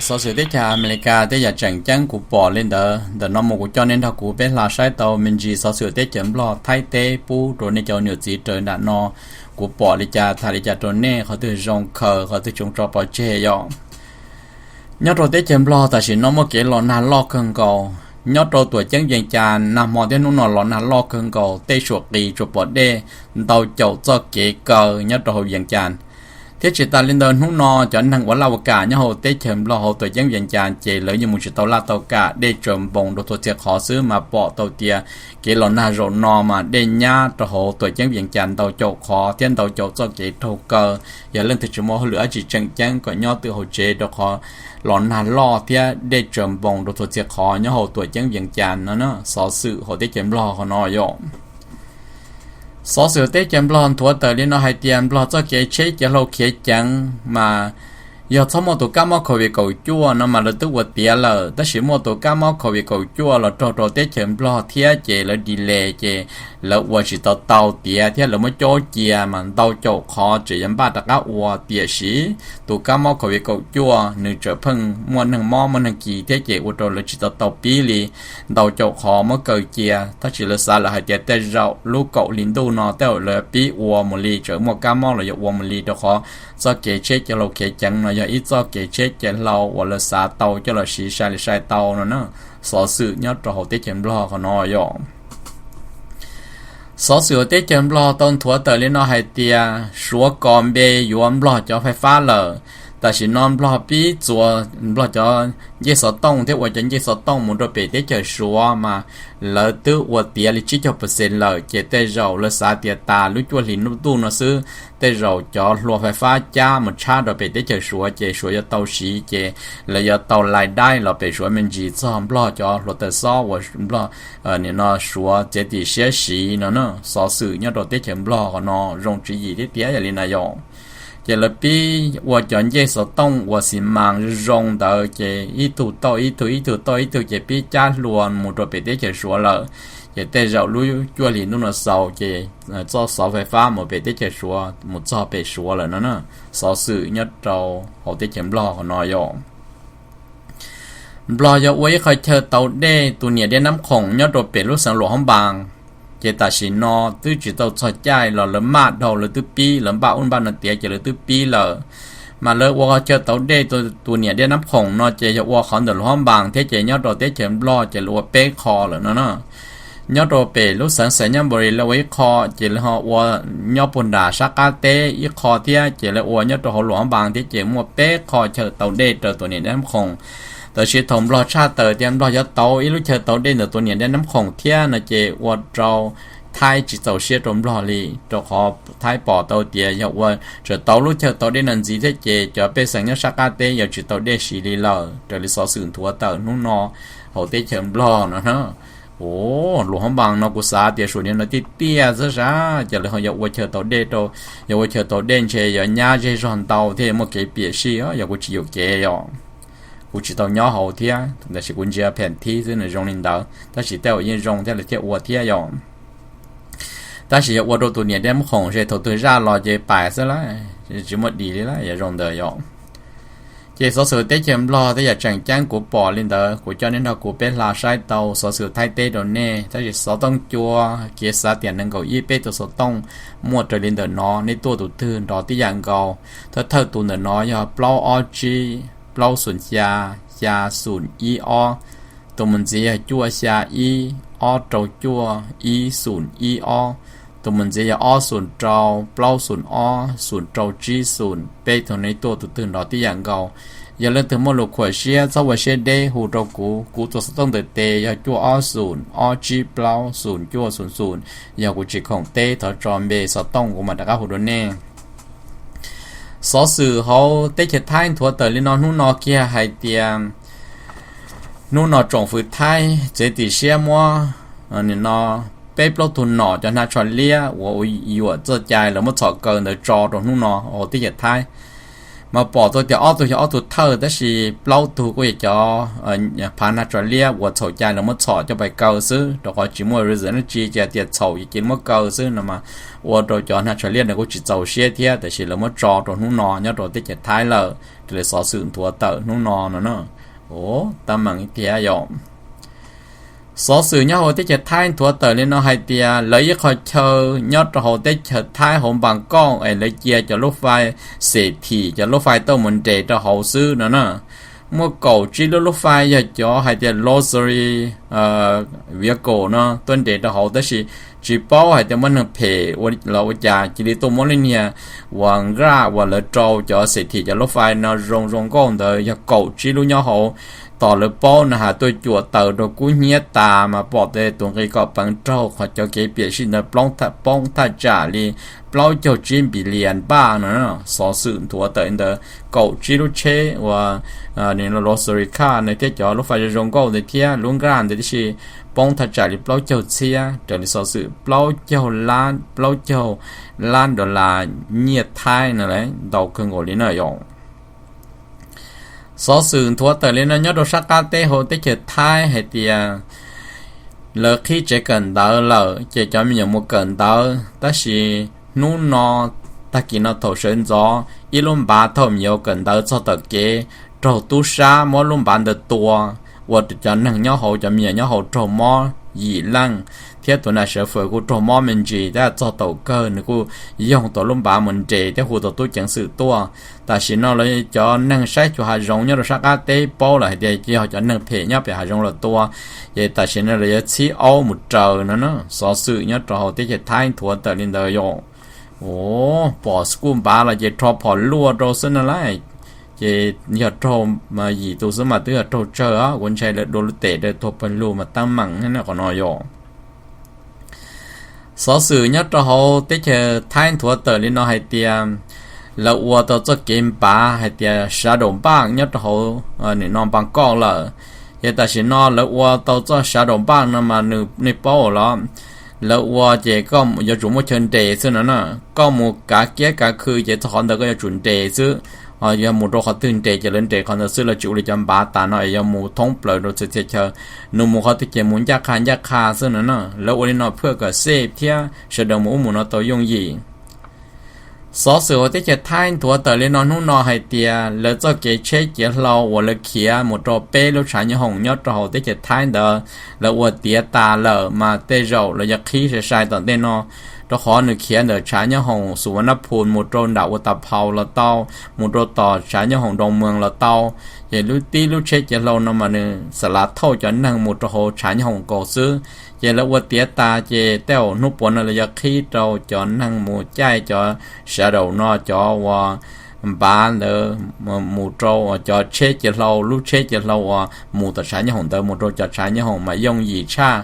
Xov xwm teb chaws Amelikas tej yam tseem ceeb kuv pom li ntawd. Ntawm no mus kuv coj nej nrog kuv peb hla saib tau me ntsis xov xwm teb chaws Nplog Thaib teb pub rau nej cov niam txiv raws nram no. Kuv pom li cas tham li cas rau nej, qhov twg zoo khaws, qhov twg tsoov tso pov tseg yom. Nyob rau teb chaws Nplog tam sim no muaj kev los nag loj kawg nkaus. Nyob rau tuam ceeb Vees Cas nag hmo thiab hnub no los nag loj kawg nkaus, tej suam qis tsuas pom dej ntau caum txoj kev kaw nyob rau hauv Vees Cas. Thiab tsis tas li ntawd, hnub no cov neeg ua laj ua kam nyob hauv teb chaws Nplog hauv tuam ceeb Vees Cas ces lawv yeej mus tsis tau laj tau kam, dej tsaws npoos rau txhua txhia qhov xwb, mas pom tau tias kev los nag zaum no mas dej nyab rau hauv tuam ceeb Vees Cas ntau caum qhov thiab ntau caum txoj kev raug kaw. Yog leej twg tsis muaj hauj lwm dab tsi tseem ceeb kom nyob twj hauv tsev rau qhov los nag loj thiab dej tsaws npoos rau txhua txhia qhov nyob hauv tuam ceeb Vees Cas no na. Xov xwm hauv teb chaws Nplog qhov no yom. Xov xwm teb chaws Nplog nthuav tawm li no hais tias Nplog txoj kev tsheb cav hlau khiav ceev mas yog txhob muaj tus kab mob COVID kaum cuaj no mas lawv twb ua tiav lawm, tab sis muaj tus kab mob COVID kaum cuaj los raug rau teb chaws Nplog thiab ces lawv delay ces lawv ua tsis tau tau tiav thiab lawv muab cob cia mas ntau caum qhov tseem yuav npaj rov qab ua, tiam sis tus kab mob COVID kaum cuaj nws tseem pheej muaj neeg mob muaj neeg kis thiab ces ua rau lawv tsis tau tau pib li. Ntau caum qhov muab kaw cia, tab sis lawv xav lawm hais tias tej zaum lub kaum hli ntuj no tej zaum lawv pib ua mus li, tseem muaj kab mob los yuav ua mus li, rau qhov txoj kev tsheb cav hlau khiav ceev no yog ib txoj kev tsheb cav hlau uas lawv xav tau coj los siv sai li sai tau no na. Xov xwm nyob rau hauv teb chaws Nplog qhov no yom. Xov xwm hauv teb chaws Nplog tau nthuav tawm li no hais tias Suav kos npe yuav Nplog cov fais fab lawm. Tam sim no Nplog pib txuas Nplog cov ncej xov tooj thiab ua cov ncej xov tooj mus rau pem teb chaws Suav mas lawv twb ua tiav li tsib caug percent lawm, ces tej zaum lawv xav tias tas lub cuaj hlis ntuj no xwb, tej zaum cov hlua fais fab cab mus tshab rau pem teb chaws Suav ces Suav yuav tau siv, ces lawv yuav tau lais daib los pem Suav me ntsis txog Nplog cov hluav taws xob uas Nplog, nim no Suav txiav txim siab siv no na. Xov xwm nyob rau teb chaws Nplog qhov no zoo tswv yim thiab tiav yog li na yom. Ces lawv pib ua cov ncej xov tooj uas xi mas zoo zoo ntawd ces ib tug tauj ib tug, ib tug tauj ib tug ces pib cab hlua mus rau pem teb chaws Suav lawm. Ces tej zaum lub cuaj hlis ntuj no xaus ces txoj xov fais fab mus pem teb chaws Suav mus txog pem Suav lawm no na. Xov xwm nyob rau hauv teb chaws Nplog qhov no yom. Nplog yog ua ib qho chaw tau dej tus niam dej Nab Khoom nyob rau pem lub xeev Luam Hoob Npas, ces tam sim no twb tsis tau txog caij los lawv maj dhau lawv twb pib, lawv npaj ub npaj no tiav ces lawv twb pib lawm. Mas lawv ua qhov chaw tau dej tus niam dej Nab Khoom no ces yog ua qhov ntawm Luam Hoob Npas thiab ces nyob rau teb chaws Nplog ces lawv ua peb qho lawm no na. Nyob rau pem lub xeev Xais Nyab Npos Lis lawv ua ib qho, ces lawv ho ua nyob puag nram sab qab teb ib qho thiab, ces lawv ua nyob rau hauv Luam Hoob Npas thiab ces muaj peb qho chaw tau dej rau tus niam dej Nab Khoom. Tab sis thaum Nplog tshaj tawm tias Nplog yuav tau ib lub chaw tau dej ntawm tus niam dej Nab Khoom thiab no ces ua rau Thaib tsis txaus siab rau Nplog li, rau qhov Thaib pom tau tias yog ua tseem tau lub chaw tau dej no ntxiv thiab ces cov pej xeem nyob sab qab teb yuav tsis tau dej siv li lawm, raws li xov xwm nthuav tawm hnub no hauv teb chaws Nplog no na. Ua Luam Hoob Npas no kuv xav tias suav niag no tiaj tiaj xwb sas, ces lawv ho yuav ua chaw tau dej rau, yog ua chaw tau dej ntshe yuav nyab zej zog ntau thiab yuav muaj kev piam sij, yog kuv tsis yuam kev yom. Kuv tsis tau nyob hauv thiab tab sis kuv ntsia phem thib xwb nws zoo li ntawd, tab sis tej zaum yeej zoo thiab lawv thiaj ua thiab yom. Tab sis yog ua rau tus niam dej Nab Khoom ces thaum twg zaj los ces pais xwb lawm, tsis muaj dis li lawm, yog zoo ntawd yom. Ces xov xwm teb chaws Nplog tej yam tseem ceeb kuv pom li ntawd, kuv coj nej nrog kuv peb hla saib tau xov xwm Thaib teb rau nej. Tab sis xov tooj cua, kev xav tias nees nkaum ib peb tus xov tooj muaj raws li ntawm no, nej tuaj tus twg nrov tib yam nkaus. Thawj thawj tus ntawm no yog plaub ob tsib plaub xoom xya xya xoom ib ob. Tus mus ntxiv yog cuaj xya ib ob rau cuaj ib xoom ib ob. Tus mus ntxiv yog ob xoom rau plaub xoom ob xoom rau tsib xoom peb. Thov nej tuaj tus twg nrov tib yam nkaus. Yog leej twg muaj lus khuam siab txhob ua siab deb hu rau kuv, kuv tus xov tooj ntawm tes yog cuaj ob xoom ob tsib plaub xoom cuaj xoom xoom. Yog kuv tsis khoom teb thov tso npe xov tooj kuv mam rov qab hu rau nej. Xov xwm hauv teb chaws Thaib nthuav tawm li no hnub no kiag hais tias hnub no tsoom fwv Thaib txiav txim siab muab, nim no, peb plaub tug nom cov hnav tsho liab uas ua yuam txoj cai lawv muab txhom kaw ntawd tso rau hnub no hauv teb chaws Thaib. Mas pom tau tias ob tug yog ob tug thawj, tab sis plaub tug kuj yog cov phav nag tso liab uas txhaum cai lawv muab txhom coj pais kaw xwb, rau qhov tsis muaj reason dab tsi, ces tias txhaum ces cia li muab kaw xwb no mas ua rau cov nag tso liab no kuj tsis txaus siab thiab, tab sis lawv muab tso rau hnub no nyob rau teb chaws Thaib lawm, raws li xov xwm nthuav tawm hnub no no na. Ua tab meeg thiab yom. Xov xwm nyob hauv teb chaws Thaib nthuav tawm li no hais tias lawv ib qho chaw nyob rau hauv teb chaws Thaib hauv Npas Koj es lawv cia cov lub fais, xem thim cov lub fais tuaj mus nres rau hauv xwb no na. Muaj kaum tsib lub lub fais yog cov hais tias luxury vehicle no tuaj nres rau hauv, tab sis tsis paub hais tias muaj neeg phem los ua cas cia li tuaj muab lub niag uas nraj uas lawv rau cov xem thim cov lub fais no zoo zoo nkauj ntawd yog kaum tsib lub nyob hauv. Tos lawv paub no has tuaj cuam taws rau kub hnyiab tas mas pom tej tus nqi kom peev raug qhov cov kev piam sij ntawd poob thaj tsam li plaub caug tsib billion npaj no. Xov xwm nthuav tawm li ntawd kaum tsib lub tsheb uas luxury car no thiab cov lub fais zoo zoo nkauj ntawd thiab lub nraj ntawd tib si poob thaj tsam li plaub caug txhiab, raws li xov xwm plaub caug lab, plaub caug lab dollar nyiaj Thaib no, ntau kawg nkaus li na yom. Xov xwm nthuav tawm li no nyob rau sab qab teb hauv teb chaws Thaib hais tias lawv qhib tsev kawm ntawv lawm ces cov me nyuam mus kawm ntawv, tab sis hnub no tag kis no thaum sawv ntxov ib lub npav thauj me nyuam kawm ntawv txog tom kev raug tub sab muab lub npav ntawd tua, ua cov neeg nyob hauv, cov me nyuam nyob hauv raug mob yim leej, thiab tus nas sawv fawm kuj raug mob me ntsis thiab txog thaum kawg nws kuj yoog tau lub npav mus nres thiab hu tau tub ceev xwm tuaj. Tam sim no lawv cov neeg saib xyuas hav zoov nyob rau sab qab teb paub lawm hais tias yog cov neeg phem nyob pem hav zoov los tua, ces tam sim no lawv yuav txhib aub mus raws no na. Xov xwm nyob rau hauv teb chaws Thaib nthuav tawm li ntawd yom. Ua pom skuj npav los ces rho phom luaj rau xwb na laj, ces yog raug yim tus xwb mas twb yog raug tsawg, kuv ntshai lawv dua lub tes rau tuag pawg lug mas tab meeg qhov no yom. Xov xwm nyob rau hauv teb chaws Thaib nthuav tawm li no hais tias lawv ua tau txoj kev npav hais tias Shadow Bank nyob rau hauv nim no Npas Koj lawm. Ces tam sim no lawv ua tau txoj Shadow Bank no mas nws, nej paub los, lawv ua ces koj yuav tsum muaj chaw nres xwb no na. Koj mus kav kiab kav khw ces txog qhov ntawd koj yuav tsum nres xwb. Yog mus rau qhov twg nres ces lawv nres qhov ntawd xwb, lawv tsis ua li cov npav tas no es yog mus thoob plaws rau txhia txhia chaw. Nws mus qhov twg ces mus ncaj qha ncaj qha xwb no na. Lawv ua li no phwj kom safe thiab sawv daws mus ub mus no tau yooj yim. Xov xwm hauv teb chaws Thaib nthuav tawm li no hnub no hais tias lawv txoj kev tsheb ciav hlau uas lawv khiav mus rau peb lub tshav nyob hoom nyob rau hauv teb chaws Thaib ntawd, lawv ua tiav tas lawm mas tej zaum lawv yuav qhib sai sai tom ntej no, rau qhov nws khiav ntawm tshav nyob hoom Xus Vas Nab Phus mus rau nram Ua Tas Phau los tau, mus rau tom tshav nyob hoom Nroos Mws los tau. Ces lub tib lub tsheb ciav hlau no mas nws xav lav thauj cov neeg mus rau hauv tshav nyob hoom nkaus xwb. Ces lawv ua tiav tas ces tej zaum hnub puav no lawv yuav qhib rau cov neeg mus caij cov Shadow no, cov uas npav ntawd mus rau cov tsheb ciav hlau, lub tsheb ciav hlau uas mus tom tshav nyob hoom ntawd mus rau cov tshav nyob hoom mas yooj yim tshaj.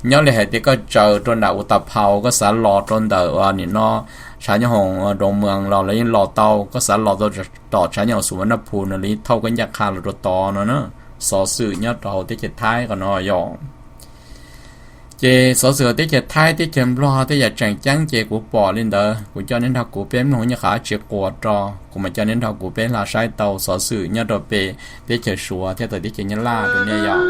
Nyob li hais tias koj tsaws rau nram Ua Tas Phau, koj xav los rau ntawm nim no tshav nyob hoom Nroos Mws los lawv yeej los tau, koj xav los tau tom tshav nyob hoom Xus Vas Nab Phus no lawv yeej thauj koj ncaj qha los rau tod no na. Xov xwm nyob rau hauv teb chaws Thaib qhov no yom. Ces xov xwm hauv teb chaws Thaib, teb chaws Nplog tej yam tseem ceeb ces kuv pom li ntawd kuv coj nej nrog kuv peb mloog nyob qhov dab tsi quas rau, kuv mam coj nej nrog kuv peb hla saib tau xov xwm nyob rau pem teb chaws Suav thiab tau teb chaws Nyab Laj rau nej yom.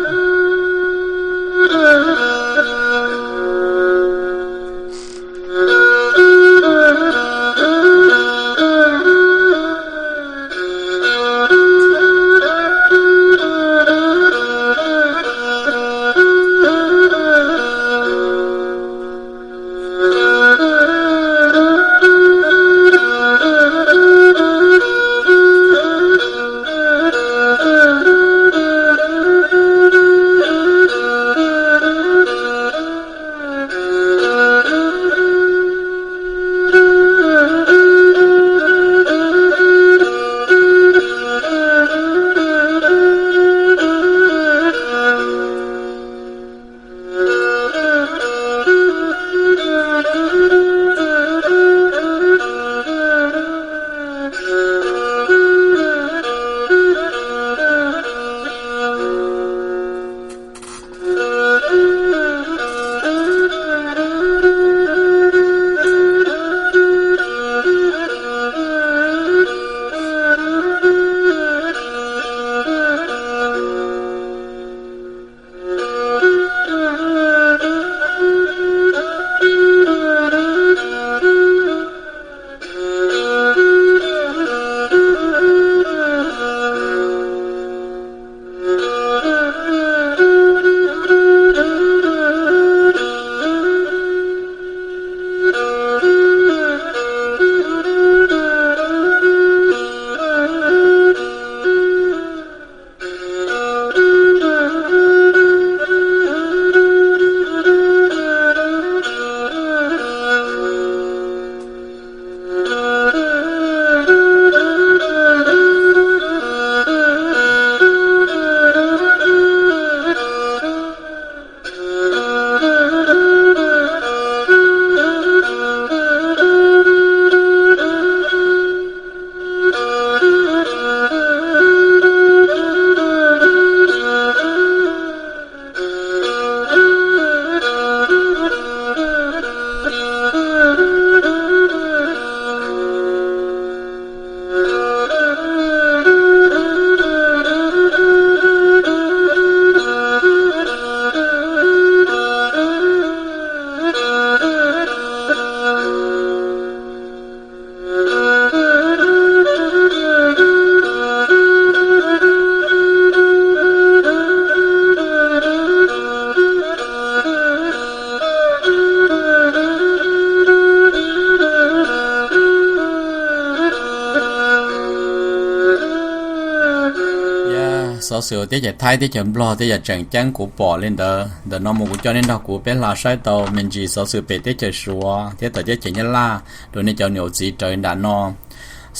Xov xwm teb chaws Thaib, teb chaws Nplog tej yam tseem ceeb kuv pom li ntawd. Ntawm no mus kuv coj nej nrog kuv peb hla saib tau me ntsis xov xwm pem teb chaws Suav thiab tawm teb chaws Nyab Laj rau nej cov niam txiv raws nram no.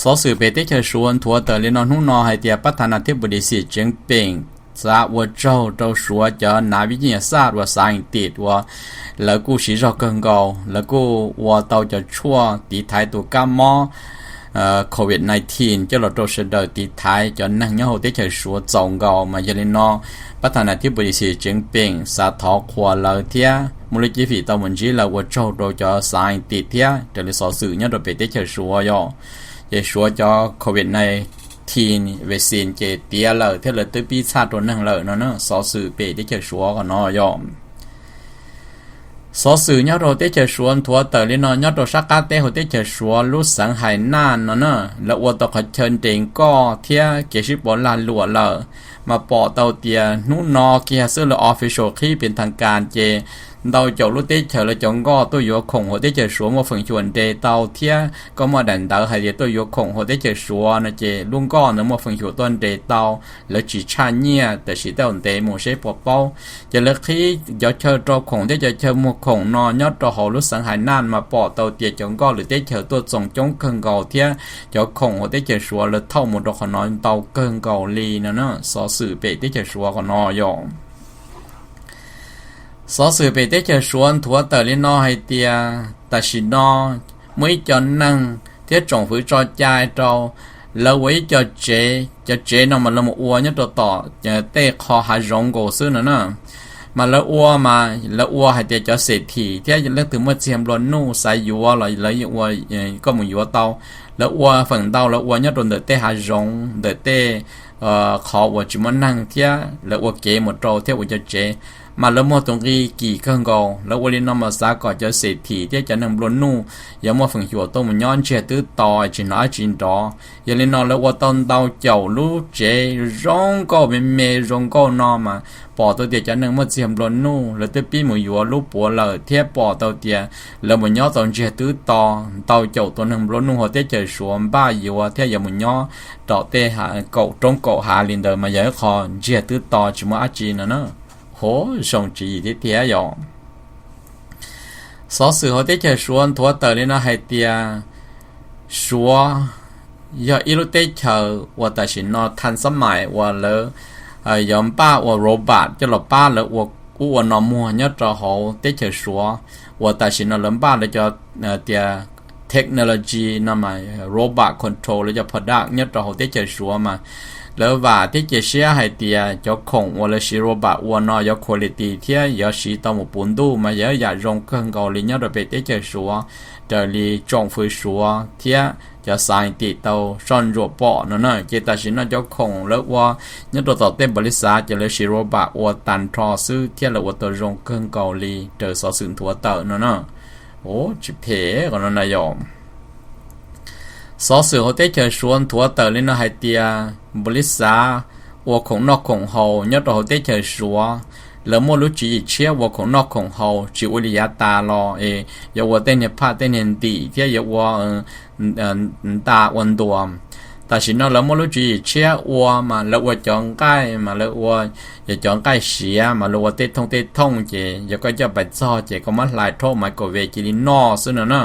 Xov xwm pem teb chaws Suav nthuav tawm li no hnub no hais tias pab tha nas thib pus dis xim tseev peem xav ua tsaug rau Suav cov nav vib cij nyas xaj uas xav tis uas lawv kuj siv zog kawg nkaus, lawv kuj ua tau cov tshuaj tiv thaiv tus kab mob covid nineteen coj los rau sawv daws tiv thaiv cov neeg nyob hauv teb chaws Suav txaus nkaus. Mas yog li no pab tha nas thib pus dis xim tseev peem xav thov qhuas lawv thiab muaj lub cib fim tau mus ntsib lawv ua tsaug rau cov xav tis thiab raws li xov xwm nyob rau pem teb chaws Suav yom. Ces Suav cov covid nineteen vaccine ces tiav lawm thiab lawv twb pib txhaj rau neeg lawm no na. Xov xwm pem teb chaws Suav qhov no yom. Xov xwm nyob rau teb chaws Suav nthuav tawm li no nyob rau sab qab teb hauv teb chaws Suav lub xeev Hais Naj no na, lawv ua tau qhov chaw nres nkoj thiab kev sib pauv lag luam lawm. Mas pom tau tias hnub no kiag xwb lawv official qhib pem thas kas ces ntau caum lub teb chaws lawv cov nkoj tuaj yuav khoom hauv teb chaws Suav muaj feem xyuam nres tau thiab koj muaj daim ntawv hais tias tuaj yuav khoom hauv teb chaws Suav no ces lub nkoj ntawd muaj feem xyuam tuaj nres tau, lawv tsis tshaj nyiaj. Tam sim tej zaum ntev mus seb puas paub. Ces lawv qhib cov chaw rau khoom thiab cov chaw muag khoom no nyob rau hauv lub xeev Hais Naj mas pom tau tias cov nkoj lwm teb chaws tuaj txoos coob kawg nkaus thiab cov khoom hauv teb chaws Suav lawv thauj mus rau qhov no ntau kawg nkaus li no na. Xov xwm pem teb chaws Suav qhov no yom. Xov xwm pem teb chaws Suav nthuav tawm li no hais tias tam sim no muaj ib co neeg thiab tsoom fwv tso cai rau lawv ua ib co tsev. Cov tsev no mas lawv mus ua nyob rau tom tej qho hav zoov nkaus xwb no na. Mas lawv ua mas lawv ua hais tias cov xem thim thiab leej twg muaj txiag nplua nuj xav yuav los lawv ua, koj mus yuav tau. Lawv ua feem ntau lawv ua nyob rau ntawm tej hav zoov ntawm tej qhov uas tsis muaj neeg thiab lawv ua kev mus rau thiab ua cov tsev. Mas lawv muag tus nqi kim kawg nkaus. Lawv ua li no mas xav kom cov xem thim thiab cov neeg nplua nuj yuav muaj feem xyuam tuaj mus nyob ntsiag twb to tsis hnov dab tsi nrov. Yog li no lawv ua tau ntau caum lub tsev zoo nkauj me me zoo nkauj no mas pom tau tias cov neeg muaj txiag nplua nuj lawv twb pib mus yuav lub puav lawm thiab pom tau tias lawv mus nyob tau ntsiag twb to. Ntau caum tus neeg nplua nuj hauv teb chaws Suav npaj yuav thiab yuav mus nyob rau tej kaum roob kaum hav li ntawd mas yog ib qho ntsiag twb to tsis muaj dab tsi no na. Hov zoo tswv yim thiab tiag yom. Xov xwm hauv teb chaws Suav nthuav tawm li no hais tias Suav yog ib lub teb chaws uas tam sim no thaj xab mais uas lawv yuav npaj ua robot coj los pab lawv ua ub ua no muag nyob rau hauv teb chaws Suav, uas tam sim no lawv npaj lawv cov tias technology no mas robot control lawv cov product nyob rau hauv teb chaws Suav mas lawv vam thiab cia siab hais tias cov khoom uas lawv siv robot ua no yuav quality thiab yuav siv tau mus puv ntuj mas yog yam zoo kawg nkaus li nyob rau pem teb chaws Suav raws li tsoom fwv Suav thiab cov scientist tau soj ntsuam pom no na. Ces tam sim no cov khoom lawv ua nyob rau tom tej npaum li xav ces lawv siv robot ua tag nrho xwb thiab lawv ua tau zoo kawg nkaus li raws xov xwm nthuav tawm no na. Ua tsis phem qhov no na yom. Xov xwm hauv teb chaws Suav nthuav tawm li no hais tias npaum li xav ua khoom noj khoom haus nyob rau hauv teb chaws Suav, lawv muaj lub tswv yim tshiab ua khoom noj khoom haus tsis ua li yav tas los es yuav ua tej niag phaj tej niag ntim thiab yuav ua nta ua ntuas. Tam sim no lawv muaj lub tswv yim tshiab ua mas lawv ua cov nqaij mas lawv ua, yog cov nqaij siav mas lawv ua tej thooj tej thooj ces yog koj coj pais txog ces koj muab hlais rhaub microwave cia li noj xwb no na.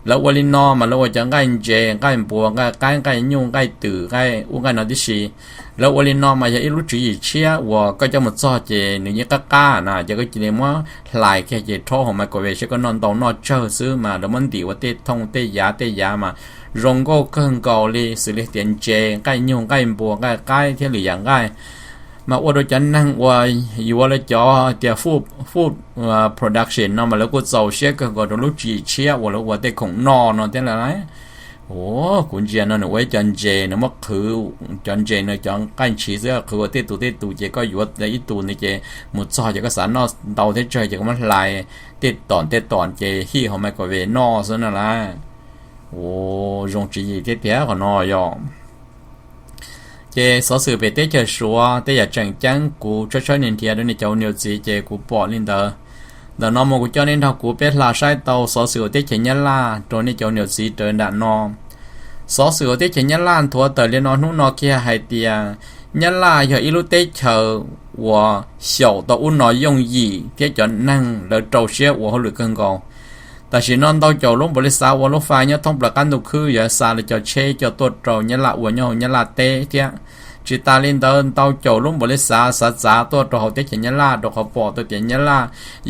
Lawv ua li no mas lawv ua cov nqaij ntses, nqaij npua, nqaij qaib, nqaij nyuj, nqaij twm, nqaij ub nqaij no tib si. Lawv ua li no mas yog ib lub tswv yim tshiab uas koj coj mus txog ces nws yeej qab qab na ces koj cia li muab hlais kiag ces rhaub hauv microwave seb koj noj ntau noj tsawg xwb mas lawv muab ntim ua tej thooj tej yav tej yav mas zoo nkauj kawg nkaus li xws li tias ntses, nqaij nyuj, nqaij npua, nqaij qaib thiab lwm yam nqaij. Mas ua rau cov neeg uas yuav lawv cov tias food, food production no mas lawv kuj txaus siab kawg nkaus rau lub tswv yim tshiab uas lawv ua tej khoom noj no thiab lawm. Ua kuv ntsia no nws ua ib co ntses, nws muab qhwv cov ntses no cov nqaij ntshiv xwb qhwv ua tej tus tej tus ces koj yuav ib tus ntawd ces mus txog ces koj xav noj ntau thiab tsawg ces koj muab hlais tej tom tej tom ces hij hauv microwave noj xwb no las. Ua zoo tswv yim thiab tiag qhov no yom. Ces xov xwm pem teb chaws Suav tej yam tseem ceeb kuv tshawb tshawb nias nrhiav rau nej cov ua niam txiv ces kuv pom li ntawd. Ntawm no mus kuv coj nej nrog kuv peb hla saib tau xov xwm hauv teb chaws Nyab Laj rau nej cov ua niam txiv raws nram no. Xov xwm hauv teb chaws Nyab Laj nthuav tawm li no hnub no kiag hais tias Nyab Laj yog ib lub teb chaws uas xyaum tau ub no yooj yim thiab cov neeg lawv rau siab ua hauj lwm kawg nkaus. Tam sim no ntau caum lub npaum li xav ua lub fai nyob thoob plaws qab ntuj khwb yuav xa lawv cov tsheb coj tuaj rau Nyab Laj ua nyob hauv Nyab Laj teb thiab. Tsis tas li ntawd, ntau caum lub npaum li xav xav txav tuaj rau hauv teb chaws Nyab Laj rau qhov pom tau tias Nyab Laj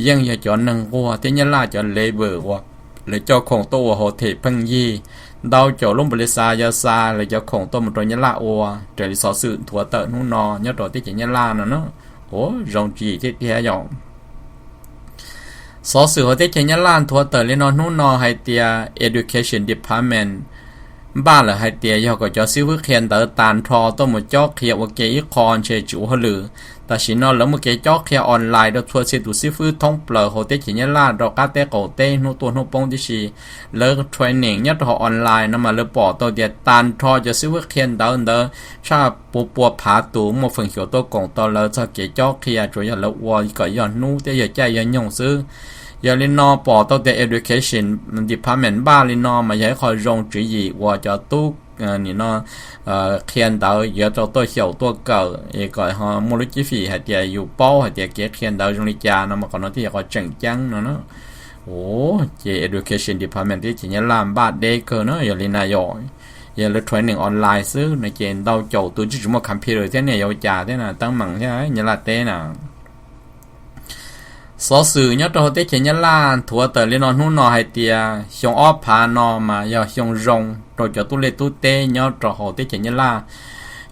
yeej yog cov neeg nquag thiab Nyab Laj cov labour uas lawv coj khoom tuaj ua hauv them pheej yig. Ntau caum lub npaum li xav yuav xa lawv cov khoom tuaj mus rau Nyab Laj ua raws li xov xwm nthuav tawm hnub no nyob rau teb chaws Nyab Laj no na. Ua zoo tsis yim thiab tiag yom. Xov xwm hauv teb chaws Nyab Laj nthuav tawm li no hnub no hais tias Education Department npaj lawm hais tias yog kom cov xib fwb qhia ntawv tag nrho tuaj mus cob qhia ua ke ib qho ntshe tsis ua hauj lwm. Tam sim no lawv muaj kev cob qhia online rau txhua txhia tus xib fwb thoob plaws hauv teb chaws Nyab Laj rau qab teb qaum teb hnub tuaj hnub poob tib si. Lawv training nyob rau hauv online no mas lawv pom tau tias tag nrho cov xib fwb qhia ntawv ntawd tshaj pua pua phav tus muaj feem xyuam tuaj koom tau lawv txog kev cob qhia, tsuas yog lawv ua kom yog hnub thiab yog caij yog nyoog xwb. Yog li no pom tau tias Education Department npaj li no mas yog ib qho zoo tswv yim uas cov tub nim no qhia ntawv yuav tau tuaj xyaum tuaj kawm es kom muaj lub cib fim hais tias yus paub hais tias kev qhia ntawv zoo li cas no mas qhov no thiaj yog qhov tseem ceeb no na. Ces Education Department teb chaws Nyab Laj npaj deb kawg na. Yog li na yom, yog lawv training online xwb no ces ntau caum tus tsis tsis muaj computer thiab ne yuav ua cas thiab na, teeb meem thiab Nyab Laj teb na. Xov xwm nyob rau hauv teb chaws Nyab Laj nthuav tawm li no hnub no hais tias xyoo ob phav no mas yog xyoo zoo rau cov tub liaj tub teb nyob rau hauv teb chaws Nyab Laj.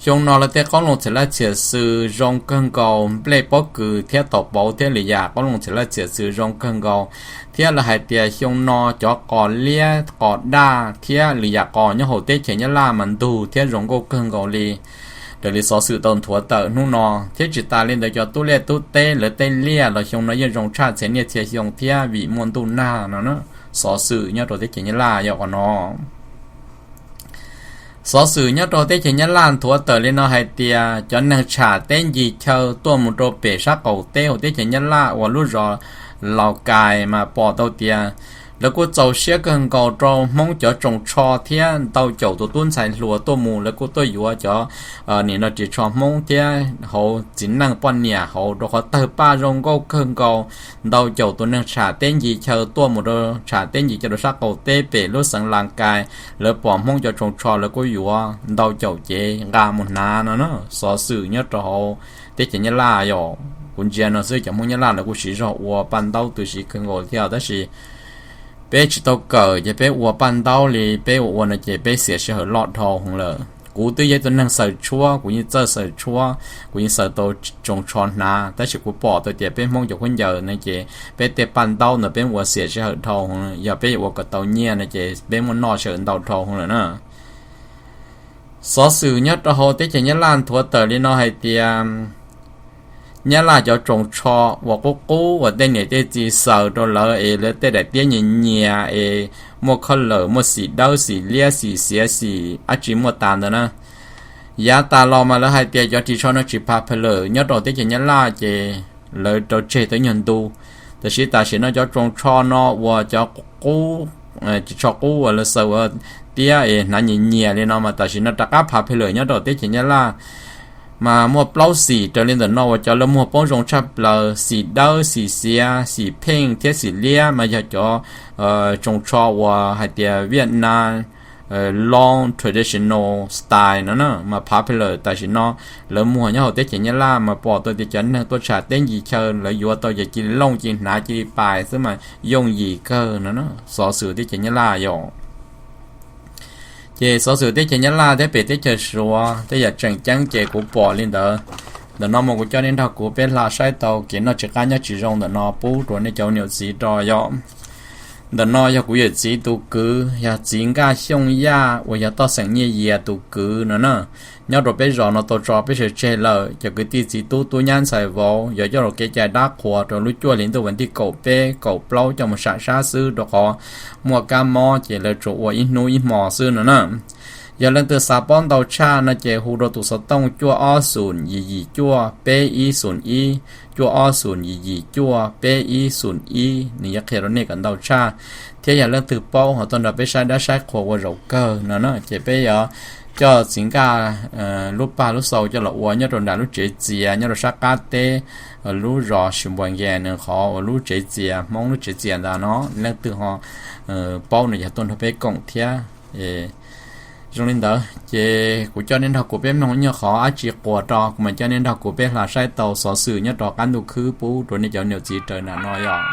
Xyoo no lawv tej qoob loo txham laj txhiam xws zoo kawg nkaus, nplej pob kws thiab tau pauv thiab lwm yam qoob loo txham laj txhiam xws zoo kawg nkaus, thiab lawv hais tias xyoo no cov qos liab qos daj thiab lwm yam qos nyob hauv teb chaws Nyab Laj mas ntug thiab zoo nkauj kawg nkaus li. Raws li xov xwm tau nthuav tawm hnub no, thiab tsis tas li ntawd cov tub liaj tub teb lawv tej liaj los xyoo no yeej zoo tshaj txhia niaj txhia xyoo thiab vim muaj ntuj nag no na. Xov xwm nyob rau teb chaws Nyab Laj yog qhov no. Xov xwm nyob rau teb chaws Nyab Laj nthuav tawm li no hais tias cov neeg tsham teb ncig chaw tuaj mus rau pem sab qaum teb hauv teb chaws Nyab Laj uas lub zos Laus Kais mas pom tau tias lawv kuj txaus siab kawg nkaus rau Hmoob cov tsoos tsho thiab ntau caum tus tub ntxhais hluas tuaj mus lawv kuj tuaj yuav cov nim no ris tsho Hmoob thiab hauv txiv neej poj niam hauv rau qhov tawg paj zoo nkauj kawg nkaus. Ntau caum tus neeg tsham teb ncig chaw tuaj mus rau tsham teb ncig chaw rau sab qaum teb pem lub xeev Laus Kais, lawv pom Hmoob cov tsoos tsho lawv kuj yuav ntau caum cev nqa mus hnav no na. Xov xwm nyob rau hauv teb chaws Nyab Laj yom, kuv ntsia no xwb cov Hmoob Nyab Laj lawv kuj siv zog ua paj ntaub tu siv kawg nkaus thiab tab sis peb tsis tau kawm ces peb ua paj ntaub li peb ua ua no ces peb xiam sij hawm loj dhau heev lawm. Kuv twb yog ib tug neeg xaws tshuab, kuv yeej txawj xaws tshuab, kuv yeej xaws tau tsoos tsho hnav, tab sis kuv pom tau tias peb Hmoob cov khaub ncaws no ces peb tej paj ntaub ntawd peb ua xiam sij hawm dhau heev, yog peb yuav ua kom tau nyiaj no ces peb muaj noj sij hawm ntau dhau heev lawm na. Xov xwm nyob rau hauv teb chaws Nyab Laj nthuav tawm li no hais tias Nyab Laj cov tsoos tsho uas qub qub uas tej niam tej txiv xaws rau lawv es lawv tej daim tiab nyias nyias es muaj khob lawm muaj xim dawb xim liab xim xiav xim dab tsi muaj tas ntawd na. Yav tas los mas lawv hais tias cov ris tsho no tsis popular nyob rau teb chaws Nyab Laj ces lawv rau tseg tau ib nyuag ntu. Tab sis tam sim no cov tsoos tsho no uas cov qub, ris tsho qub uas lawv xaws ua tiab es hnav nyias nyias li no mas tam sim no rov qab popular nyob rau teb chaws Nyab Laj. Mas muaj plaub xim raws li ntawm no uas cov lawv muag poob zoo tshaj plaws, xim dawb xim xiav xim pheej thiab xim liab mas yog cov tsoos tsho uas hais tias Vietnam long traditional style no na mas popular tam sim no. Lawv muag nyob hauv teb chaws Nyab Laj mas pom tau tias cov neeg tuaj tsham teb ncig chaw lawv yuav tau ces cia li looj cia li hnav cia li pais xwb mas yooj yim kawg no na. Xov xwm teb chaws Nyab Laj yom. Ces xov xwm teb chaws Nyab Laj thiab pem teb chaws Suav tej yam tseem ceeb ces kuv pom li ntawd. Ntawm no mas kuv coj nej nrog kuv peb hla saib tau kev noj tsis qab nyob tsis zoo ntawm no pub rau nej cov niam txiv rau yom. Ntawm no yog kuv yawm txiv tus kwv, yog txiv Nkaj Xyooj Yaj uas yog toj xeem Nyiaj Yias tus kwv no na. Nyob rau peb zos no tau tso peb sawv tseg lawm, cov kwv tij txiv tub tub nyab ntxhais vauv yuav coj los kev cai dab qhuas rau lub cuaj hli ntuj vas thib kaum peb kaum plaub coj mus sam sab xwb rau qhov muaj kab mob ces lawv tsuas ua ib hnub ib hmo xwb no na. Yog leej twg xav paub ntau tshaj no ces hu rau tus xov tooj cuaj ob xoom yim yim cuaj peb ib xoom ib, cuaj ob xoom yim yim cuaj peb ib xoom ib, nws yuav qhia rau nej kom ntau tshaj. Thiab yog leej twg paub ho tuaj nrog peb saib dab saib qhua ua zaum kawg no na ces peb yuav coj txiv nkaj lub paj lub xau coj los ua nyob rau nram lub tsev txias nyob rau sab qab teb, lub zos Sheboygan, nws qhov uas lub tsev txias Hmoob lub tsev txias ntawd no. Leej twg ho paub no yog tuaj nrog peb koom thiab. Zoo li ntawd ces kuv coj nej nrog kuv peb mloog ib nyuag qhov dab tsi quas rau kuv mam coj nej nrog kuv peb hla saib tau xov xwm nyob rau qab ntuj khwb pub rau nej cov niam txiv raws nram no yog.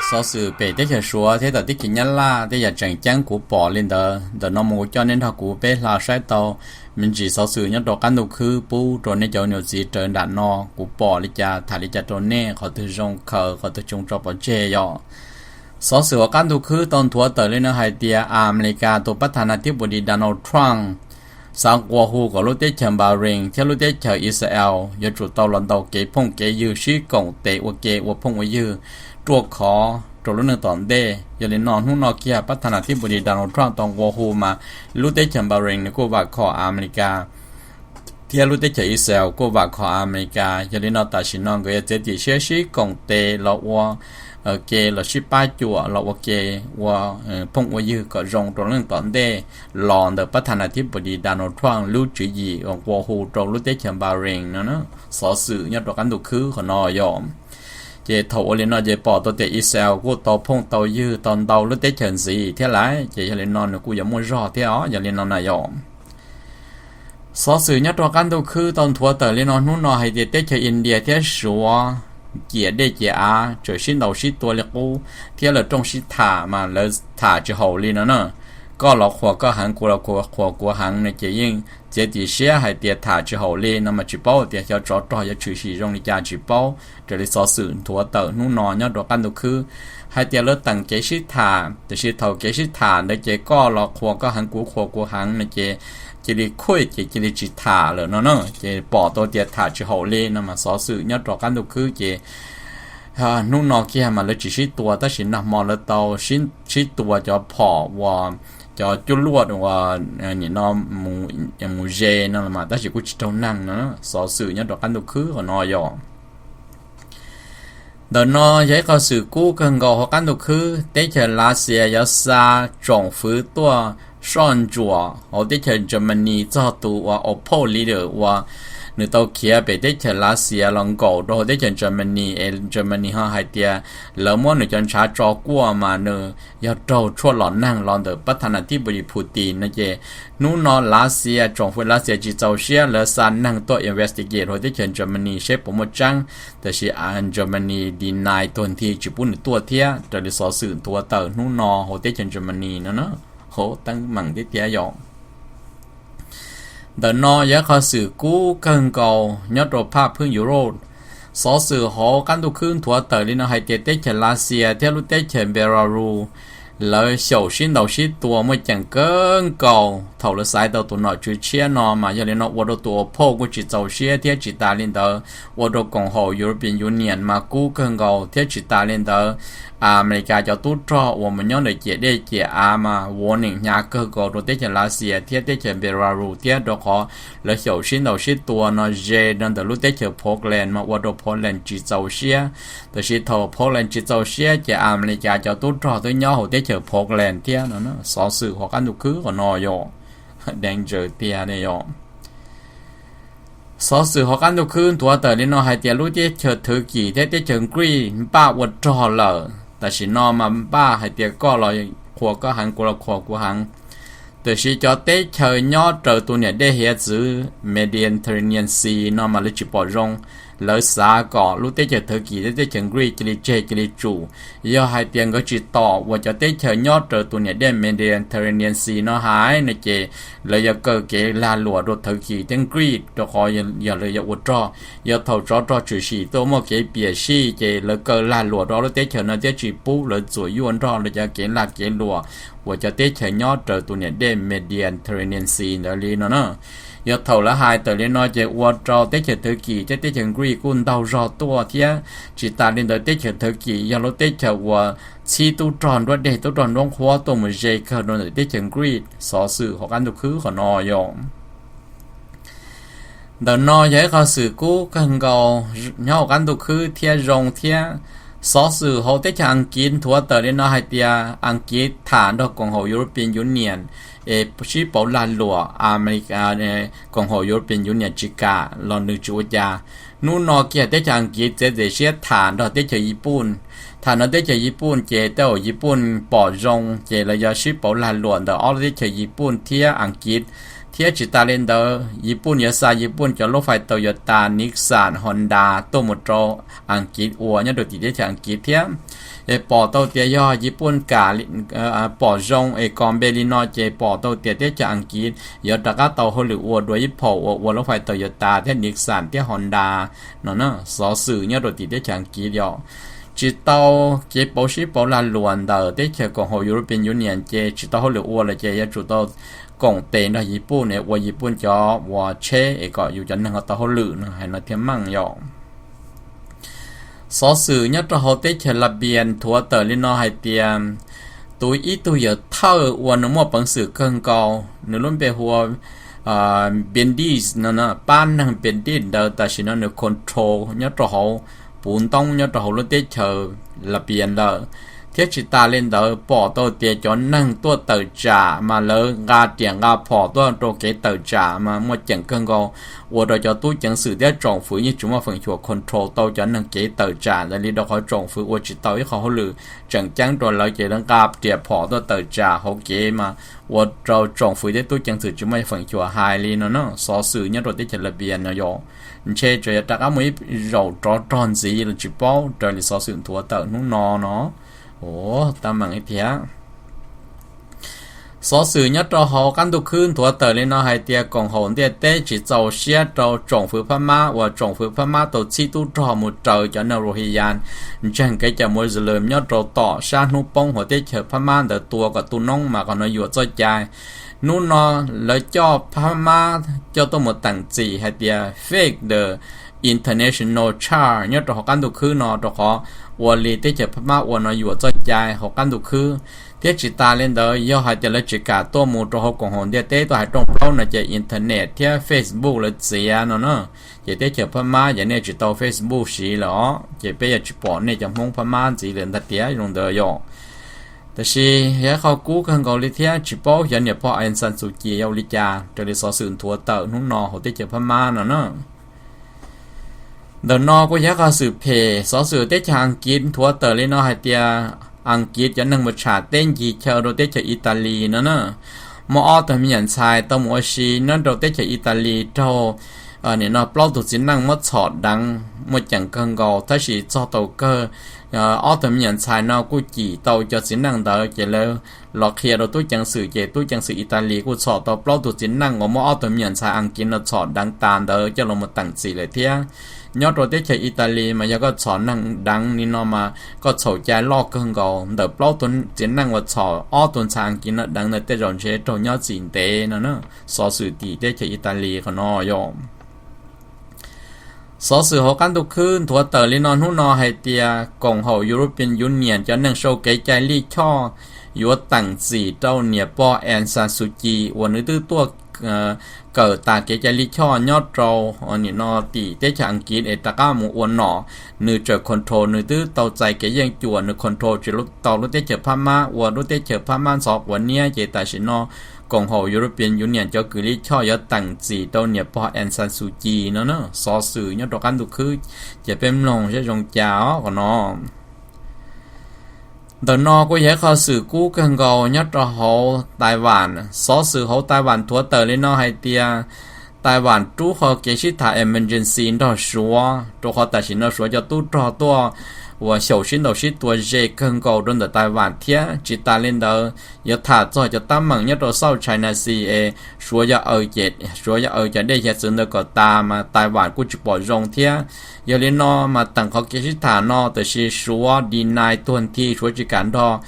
Xov xwm pem teb chaws Suav thiab tom teb chaws Nyab Laj tej yam tseem ceeb kuv pom li ntawd, ntawm no mus kuv coj nej nrog kuv peb hla saib tau me ntsis xov xwm nyob rau qab ntuj khwb pub rau nej cov niam txiv raws nram no. Kuv pom li cas tham li cas rau nej, qhov twg zoo khaws qhov twg tsis zoo tso pov tseg yom. Xov xwm uas qab ntuj khwb tau nthuav tawm li no hais tias Amelikas tus pab tha nas thib pus dis Donald Trump xav nqua hu kom lub teb chaws Bahrain thiab lub teb chaws Israel yuav tsum tau los ntaus kev phooj kev ywg sib koom tes ua ke ua phooj ua ywg ruaj khov rau lub neej tom ntej. Yog li no hnub no kiag pab tha nas thib pus dis Donald Trump tau nqua hu mas lub teb chaws Bahrain nws kuj vam khom Amelikas thiab lub teb chaws Israel kuj vam khom Amelikas. Yog li no tam sim no nkawd yuav txiav txim siab sib koom tes los ua ke los sib pab cuam los ua ke ua phooj ua ywg kom zoo rau lub neej tom ntej los ntawm pab tha nas thib pus dis Donald Trump lub tswv yim uas nqua hu rau lub teb chaws Bahrain no. Xov xwm nyob rau qab ntuj khwb qhov no yog ces thaum ua li no ces pom tau tias Israel kuj tau phooj tau ywg tau ntau lub teb chaws ntxiv thiab lawm, ces yog li no nws kuj yuav muaj zog thiab os. Yog li no na yog xov xwm nyob rau qab ntuj khwb tau nthuav tawm li no hnub no hais tias teb chaws India thiab Suav ciam dej ciam av tseem sib ntaus sib tua li qub thiab lawv rooj sib tham mas lawv tham tsis haum li no na. Koj los qhuas koj heev, kuv los qhuas kuv heev no ces yeej txiav txim siab hais tias tham tsis haum li no mas tsis paub tias xyov tsov rog yuav tshwm sim zoo li cas tsis paub. Raws li xov xwm nthuav tawm hnub no nyob rau qab ntuj khwb hais tias lawv teem kev sib tham, tiam sis thaum kev sib tham ntawd ces koj los qhuas koj heev kuv qhuas kuv heev no ces cia li khuj ces cia li tsis tham lawm no na. Ces pom tau tias tham tsis haum li no mas xov xwm nyob rau qab ntuj khwb ces hnub no kiag mas lawv tsis sib tua tab sis nag hmo lawv tau sib tua cov phom uas cov cuaj luaj uas nim no mus ze no mas tab sis kuj tsis raug neeg no. Xov xwm nyob rau qab ntuj khwb qhov no yog Ntawm no yog ib qho xwm kub kawg nkaus hauv qab ntuj khwb. Teb chaws Lav Xias yuav xa tsoom fwv tuaj soj ntsuam hauv teb chaws Germany txog tus uas oppo leader uas nws tau khiav pem teb chaws Lav Xias los nkaum rau hauv teb chaws Germany es Germany ho hais tias lawv muab nws cov ntshav tso kuaj mas nws yog raug tshuaj lom neeg los ntawm pab tha nas thib npu li Putin no ces hnub no Lav Xias tsoom fwv Lav Xias tsis txaus siab lawv xa neeg tuaj investigate hauv teb chaws Germany seb puas muaj tseeb, tab sis Germany deny tuag nthi tsis pub nws tuaj thiab raws li xov xwm nthuav tawm hnub no hauv teb chaws Germany no na. Hauv teeb meem thiab thiab yom. Ntawm no yog ib qho xwm kub kawg nkaus nyob rau phaj phwb Europe. Xov xwm hauv qab ntuj khwb nthuav tawm li no hais tias teb chaws Lav Xias thiab lub teb chaws Belarus lawv xyaum sib ntaus sib tua muaj ceem kawg nkaus thaum lawv xaiv tau tus nom tswv tshiab no mas yog li no ua rau tus oppo kuj tsis txaus siab thiab tsis tas li ntawd ua rau koom haum European Union mas kub kawg nkaus thiab tsis tas li ntawd Amelikas cov tub rog uas mus nyob ntawm ciam dej ciam av mas warning hnyav kawg nkaus rau teb chaws Lav Xias thiab teb chaws Belarus thiab rau qhov lawv xyaum sib ntaus sib tua no ze rau ntawm lub teb chaws Poland mas ua rau Poland tsis txaus siab. Tab sis thaum Poland tsis txaus siab ces Amelikas cov tub rog twb nyob hauv teb chaws Poland thiab no. Xov xwm hauv qab ntuj khwb qhov no yog danger tiag ne yom. Xov xwm hauv qab ntuj khwb nthuav tawm li no hais tias lub teb chaws Thwv Kis thiab teb chaws Greece npaj ua rog lawm. Tam sim no mas npaj hais tias koj los qhuas koj heev kuv los qhuas kuv heev. Tab sis cov teb chaws nyob raws tus niam dej hiav txwv Mediterranean Sea no mas lawv tsis pom zoo. Lawv xav kom lub teb chaws Thwv Kis thiab teb chaws Greece cia li tseg cia li tsum. Yog hais tias nkawd tsis tom uas cov teb chaws nyob raws tus niam dej Mediterranean Sea no hais no ces lawv yuav kaw kev lag luam rau Thwv Kis thiab Greece rau qhov yog lawv yuav ua rog. Yog thaum tsov rog tshwm sim tuaj muaj kev piam sij ces lawv kaw lag luam rau lub teb chaws no thiab tsis pub lawv txuam yuaj nrog lawv cov kev lag kev luam uas cov teb chaws nyob raws tus niam dej Mediterranean Sea ntawd li no na. Yog thaum lawv hais tawm li no ces ua rau teb chaws Thwv Kis thiab teb chaws Greece kuj ntaug zog tuaj thiab tsis tas li ntawd teb chaws Thwv Kis yog lub teb chaws uas txhib tub rog nruab dej tub rog nruab nqhuab tuaj mus ze kawg rau ntawm teb chaws Greece. Xov xwm hauv qab ntuj khwb qhov no yog Ntawm no yog ib qho xwm kub kawg nkaus nyob hauv qab ntuj khwb thiab zoo thiab. Xov xwm hauv teb chaws Askiv nthuav tawm li no hais tias Askiv tham nrog koom haum European Union es sib pauv lag luam, Amelikas koom haum European Union tsis kam los nws tsis ua cas. Hnub no kiag teb chaws Askiv txiav txim siab tham nrog teb chaws Yiv Pooj. Tham nrog teb chaws Yiv Pooj ces tej zaum Yiv Pooj pom zoo ces lawv yuav sib pauv lag luam ntawm ob lub teb chaws Yiv Pooj thiab Askiv. Thiab tsis tas li ntawd Yiv Pooj yuav xa Yiv Pooj cov lub fais tau yuav tas Nissan Honda tuaj mus rau Askiv ua nyob rau tim teb chaws Askiv thiab. Es pom tau tias yog Yiv Pooj kam pom zoo es kom npe li no ces pom tau tias teb chaws Askiv yuav rov qab tau hauj lwm ua dua ib phaum uas ua lub fais tau yuav tas thiab Nissan thiab Honda no. Xov xwm nyob rau tim teb chaws Askiv yog tsis tau kev pauv sib pauv lag luam ntawm teb chaws koom haum European Union ces tsis tau hauj lwm ua lawm ces yuav tsum tau koom tes nrog Yiv Pooj es ua Yiv Pooj cov uas tsheb es kom yus cov neeg ho tau hauj lwm no hais no thiab meej yom. Xov xwm nyob rau hauv teb chaws Lapias nthuav tawm li no hais tias tus ib tug yawm thawj uas nws muaj peev xwm kawg nkaus nws lub npe hu ua Bendis no, pab neeg Bendis ntawd tam sim no nws control nyob rau hauv puv ntoob nyob rau hauv lub teb chaws Lapias lawm. Thiab tsis tas li ntawd pom tau tias cov neeg tuaj tawm tsam mas lawv nqa riam nqa phom tuaj rau kev tawm tsam mas muaj ceem kawg nkaus, ua rau cov tub ceev xwm thiab tsoom fwv yeej tsis muaj feem xyuam control tau cov neeg kev tawm tsam ntawd li, rau qhov tsoom fwv ua tsis tau ib qho hauj lwm tseem ceeb rau lawv ces lawv nqa riam phom tuaj tawm tsam hauv kev mas ua rau tsoom fwv thiab tub ceev xwm tsis muaj feem xyuam hais li no na. Xov xwm nyob rau teb chaws Latvia no yog ntshe tseem yuav rov qab muaj ib zaug rov rog ntxiv los tsis paub raws li xov xwm nthuav tawm hnub no no. Ua tab meeg ib thiab. Xov xwm nyob rau hauv qab ntuj khwb nthuav tawm li no hais tias koom haum ntiaj teb tsis txaus siab rau tsoom fwv Phab Mab uas tsoom fwv Phab Mab tau txhib tub rog mus raws cov neeg Rohingya ntseeg kev cai Muslim nyob rau tom sab hnub poob hauv teb chaws Phab Mab ntawd tua kom tu noob mas qhov no yuam txoj cai. Hnub no lawv coj Phab Mab coj tuaj mus teem txim hais tias fake the international charge nyob rau hauv qab ntuj khwb no rau qhov ua li teb chaws Phab Mab ua no yuam txoj cai hauv qab ntuj khwb. Thiab tsis tas li ntawd yog hais tias lawv tsis kam tuaj mus rau hauv koom haum ntiaj teb tuaj hais rooj plaub no ces internet thiab Facebook lawv txiav no na. Ces teb chaws Phab Mab yog nej tsis tau Facebook siv lawm os ces peb yuav tsis pom nej cov Hmoob Phab Mab ntxiv lawm ntag tiag zoo ntawd yom. Tab sis yog ib qho kub kawg nkaus li thiab tsis paub xyov niam pog Aung San Suu Kyi yuav ua li cas raws li xov xwm nthuav tawm hnub no hauv teb chaws Phab Mab no na. Ntawm no kuj yog ib qho xwm phem, xov xwm teb chaws Askiv nthuav tawm li no hais tias Askiv cov neeg mus tsham teb ncig chaw rau teb chaws Italis no na. Muaj ob tug me nyuam ntxhais tau mus ua si nyob rau teb chaws Italis raug nim no plaub tug txiv neej muab txhom deev muaj ceem kawg nkaus tab sis txog thaum kawg ob tug me nyuam ntxhais no kuj cim tau cov txiv neej ntawd ces lawv los qhia rau tub ceev xwm ces tub ceev xwm Italis kuj txhom tau plaub tug txiv neej uas muab ob tug me nyuam ntxhais Askiv no txhom deev tas ntawd coj los mus teem txim lawm thiab. Nyob rau teb chaws Italis mas yog koj txhom neeg deev li no mas koj txhaum cai loj kawg nkaus. Ntawm plaub tug txiv neej uas txhom ob tug ntxhais Askiv no deev ntawd tej zaum ntshe raug nyob txim ntev no na. Xov xwm tim teb chaws Italis qhov no yog xov xwm hauv qab ntuj khwb nthuav tawm li no hnub no hais tias koom haum European Union cov neeg sau kev cai lij choj yuav teem txim rau niam pog Aung San Suu Kyi uas nws twb tuaj kawm tas kev cai lij choj nyob rau nim no tim teb chaws Askiv es rov qab mus ua nom. Nws tseem control, nws twb tau txais kev yeej cuam, nws control tsis tau lub teb chaws Phab Mab, ua lub teb chaws Phab Mab ntxhov quav niab ces tam sim no koom haum European Union cov kws lij choj yuav teem txim rau niam pog Aung San Suu Kyi no na. Xov xwm nyob rau qab ntuj khwb ces peb mloog saib zoo cas os qhov no. Ntawm no kuj yog ib qho xwm kub kawg nkaus nyob rau hauv Taiwan. Xov xwm hauv Taiwan nthuav tawm li no hais tias Taiwan rub qhov kev sib tham emergency nrog Suav rau qhov tam sim no Suav cov tub rog tuaj uas xyaum sib ntaus sib tua ze kawg nkaus rau ntawm Taiwan thiab. Tsis tas li ntawd yuav tham txog cov teeb meem nyob rau South China Sea es Suav yog aws ces Suav yog aws cov dej hiav txwv ntawd kom tas mas Taiwan kuj tsis pom zoo thiab. Yog li no mas teem qhov kev sib tham no tab sis Suav deny tuag nthi, Suav tsis kam nrog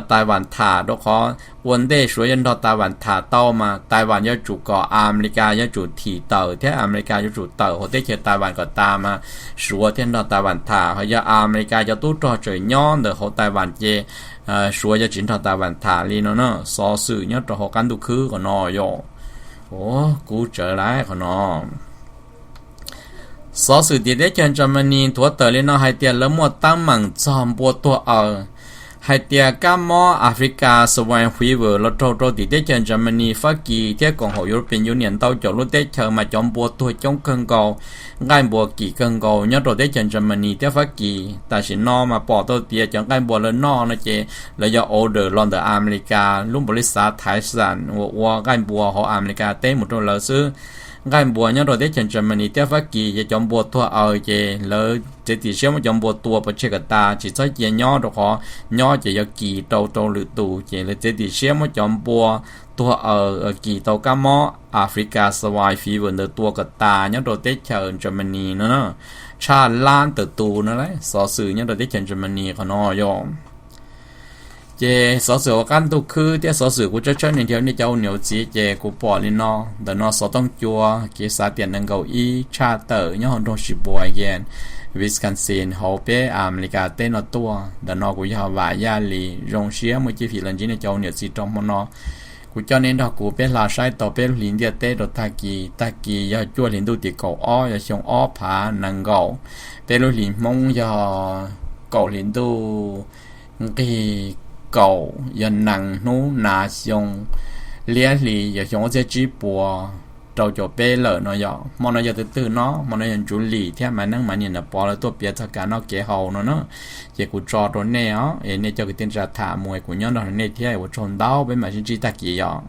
Taiwan tham rau qhov ua ntej Suav yuav nrog Taiwan tham tau mas Taiwan yuav tsum kom Amelikas yuav tsum thim tawm thiab Amelikas yuav tsum tawm hauv teb chaws Taiwan kom tas mas Suav thiaj nrog Taiwan tham. Ho yog Amelikas cov tub rog tseem nyob ntawm hauv Taiwan ces Suav yuav tsis nrog Taiwan tham li no na. Xov xwm nyob rau hauv qab ntuj khwb qhov no yog kub tsawv lawm qhov no. Xov xwm tim teb chaws Germany nthuav tawm li no hais tias lawv muaj teeb meem txog npua tuag aws, hais tias kab mob Africa Swine Fever los raug rau tim teb chaws Germany, Fab Kis thiab koom haum European Union ntau caum lub teb chaws mas cov npua tuag coob kawg nkaus, nqaij npua kim kawg nkaus nyob rau teb chaws Germany thiab Fab Kis. Tam sim no mas pom tau tias cov nqaij npua lawv noj no ces lawv yog order los ntawm Amelikas lub npaum li xav thaiv xam uas ua nqaij npua hauv Amelikas teb mus rau lawv xwb. Nqaij npua nyob rau teb chaws Germany thiab Fab Kis ces cov npua tuag aws ces lawv txiav txim siab muab cov npua tua pov tseg kom tas, tsis txhob cia nyob rau qhov nyob ces yuav kis rau rau lwm tus, ces lawv txiav txim siab muab cov npua tuag aws kis tau kab mob Africa Swine Fever ntawd tua kom tas nyob rau teb chaws Germany no na. Tshaj lab tawm tus no lawm xov xwm nyob rau teb chaws Germany qhov no yog. Ces xov xwm hauv qab ntuj khwb thiab xov xwm kuv tshawb tshawb nej nrhiav nej cov ua niam ua txiv ces kuv pom li no. Ntawm no xov tooj cua kev xav tiam nees nkaum ib tshaj tawm nyob hauv nroog Sheboygan, Wisconsin hauv peb Amelikas teb no tuaj. Ntawm no kuv yog Vam Yaj Lis, zoo siab muaj cib fim los ntsib nej cov ua niam txiv rau hmo no. Kuv coj nej nrog kuv peb hla saib tau peb lub hlis ntiaj teb rau tag kis. Tag kis yog cuaj hlis ntuj tim kaum ob, yog xyoo ob phav nees nkaum. Peb lub hlis Hmoob yog kaum hlis ntuj nqig kaum yog nees hnub, nas xyoo, liab hli yog xyoo ob txhiab tsib puas rau caum peb lawm no yom. Hmo no yog tus twg no? Hmo no yog Ntsuv Lis thiab Maiv Neeb Maiv Niam Nam Pov lawv tuaj piav txog kev noj kev haus no na. Ces kuv tso rau nej os, es nej cov kwv tij neej tsa tham mus es kuv nyob nrog nej thiab, ua tsaug ntau, peb mam sib ntsib tag kis yom.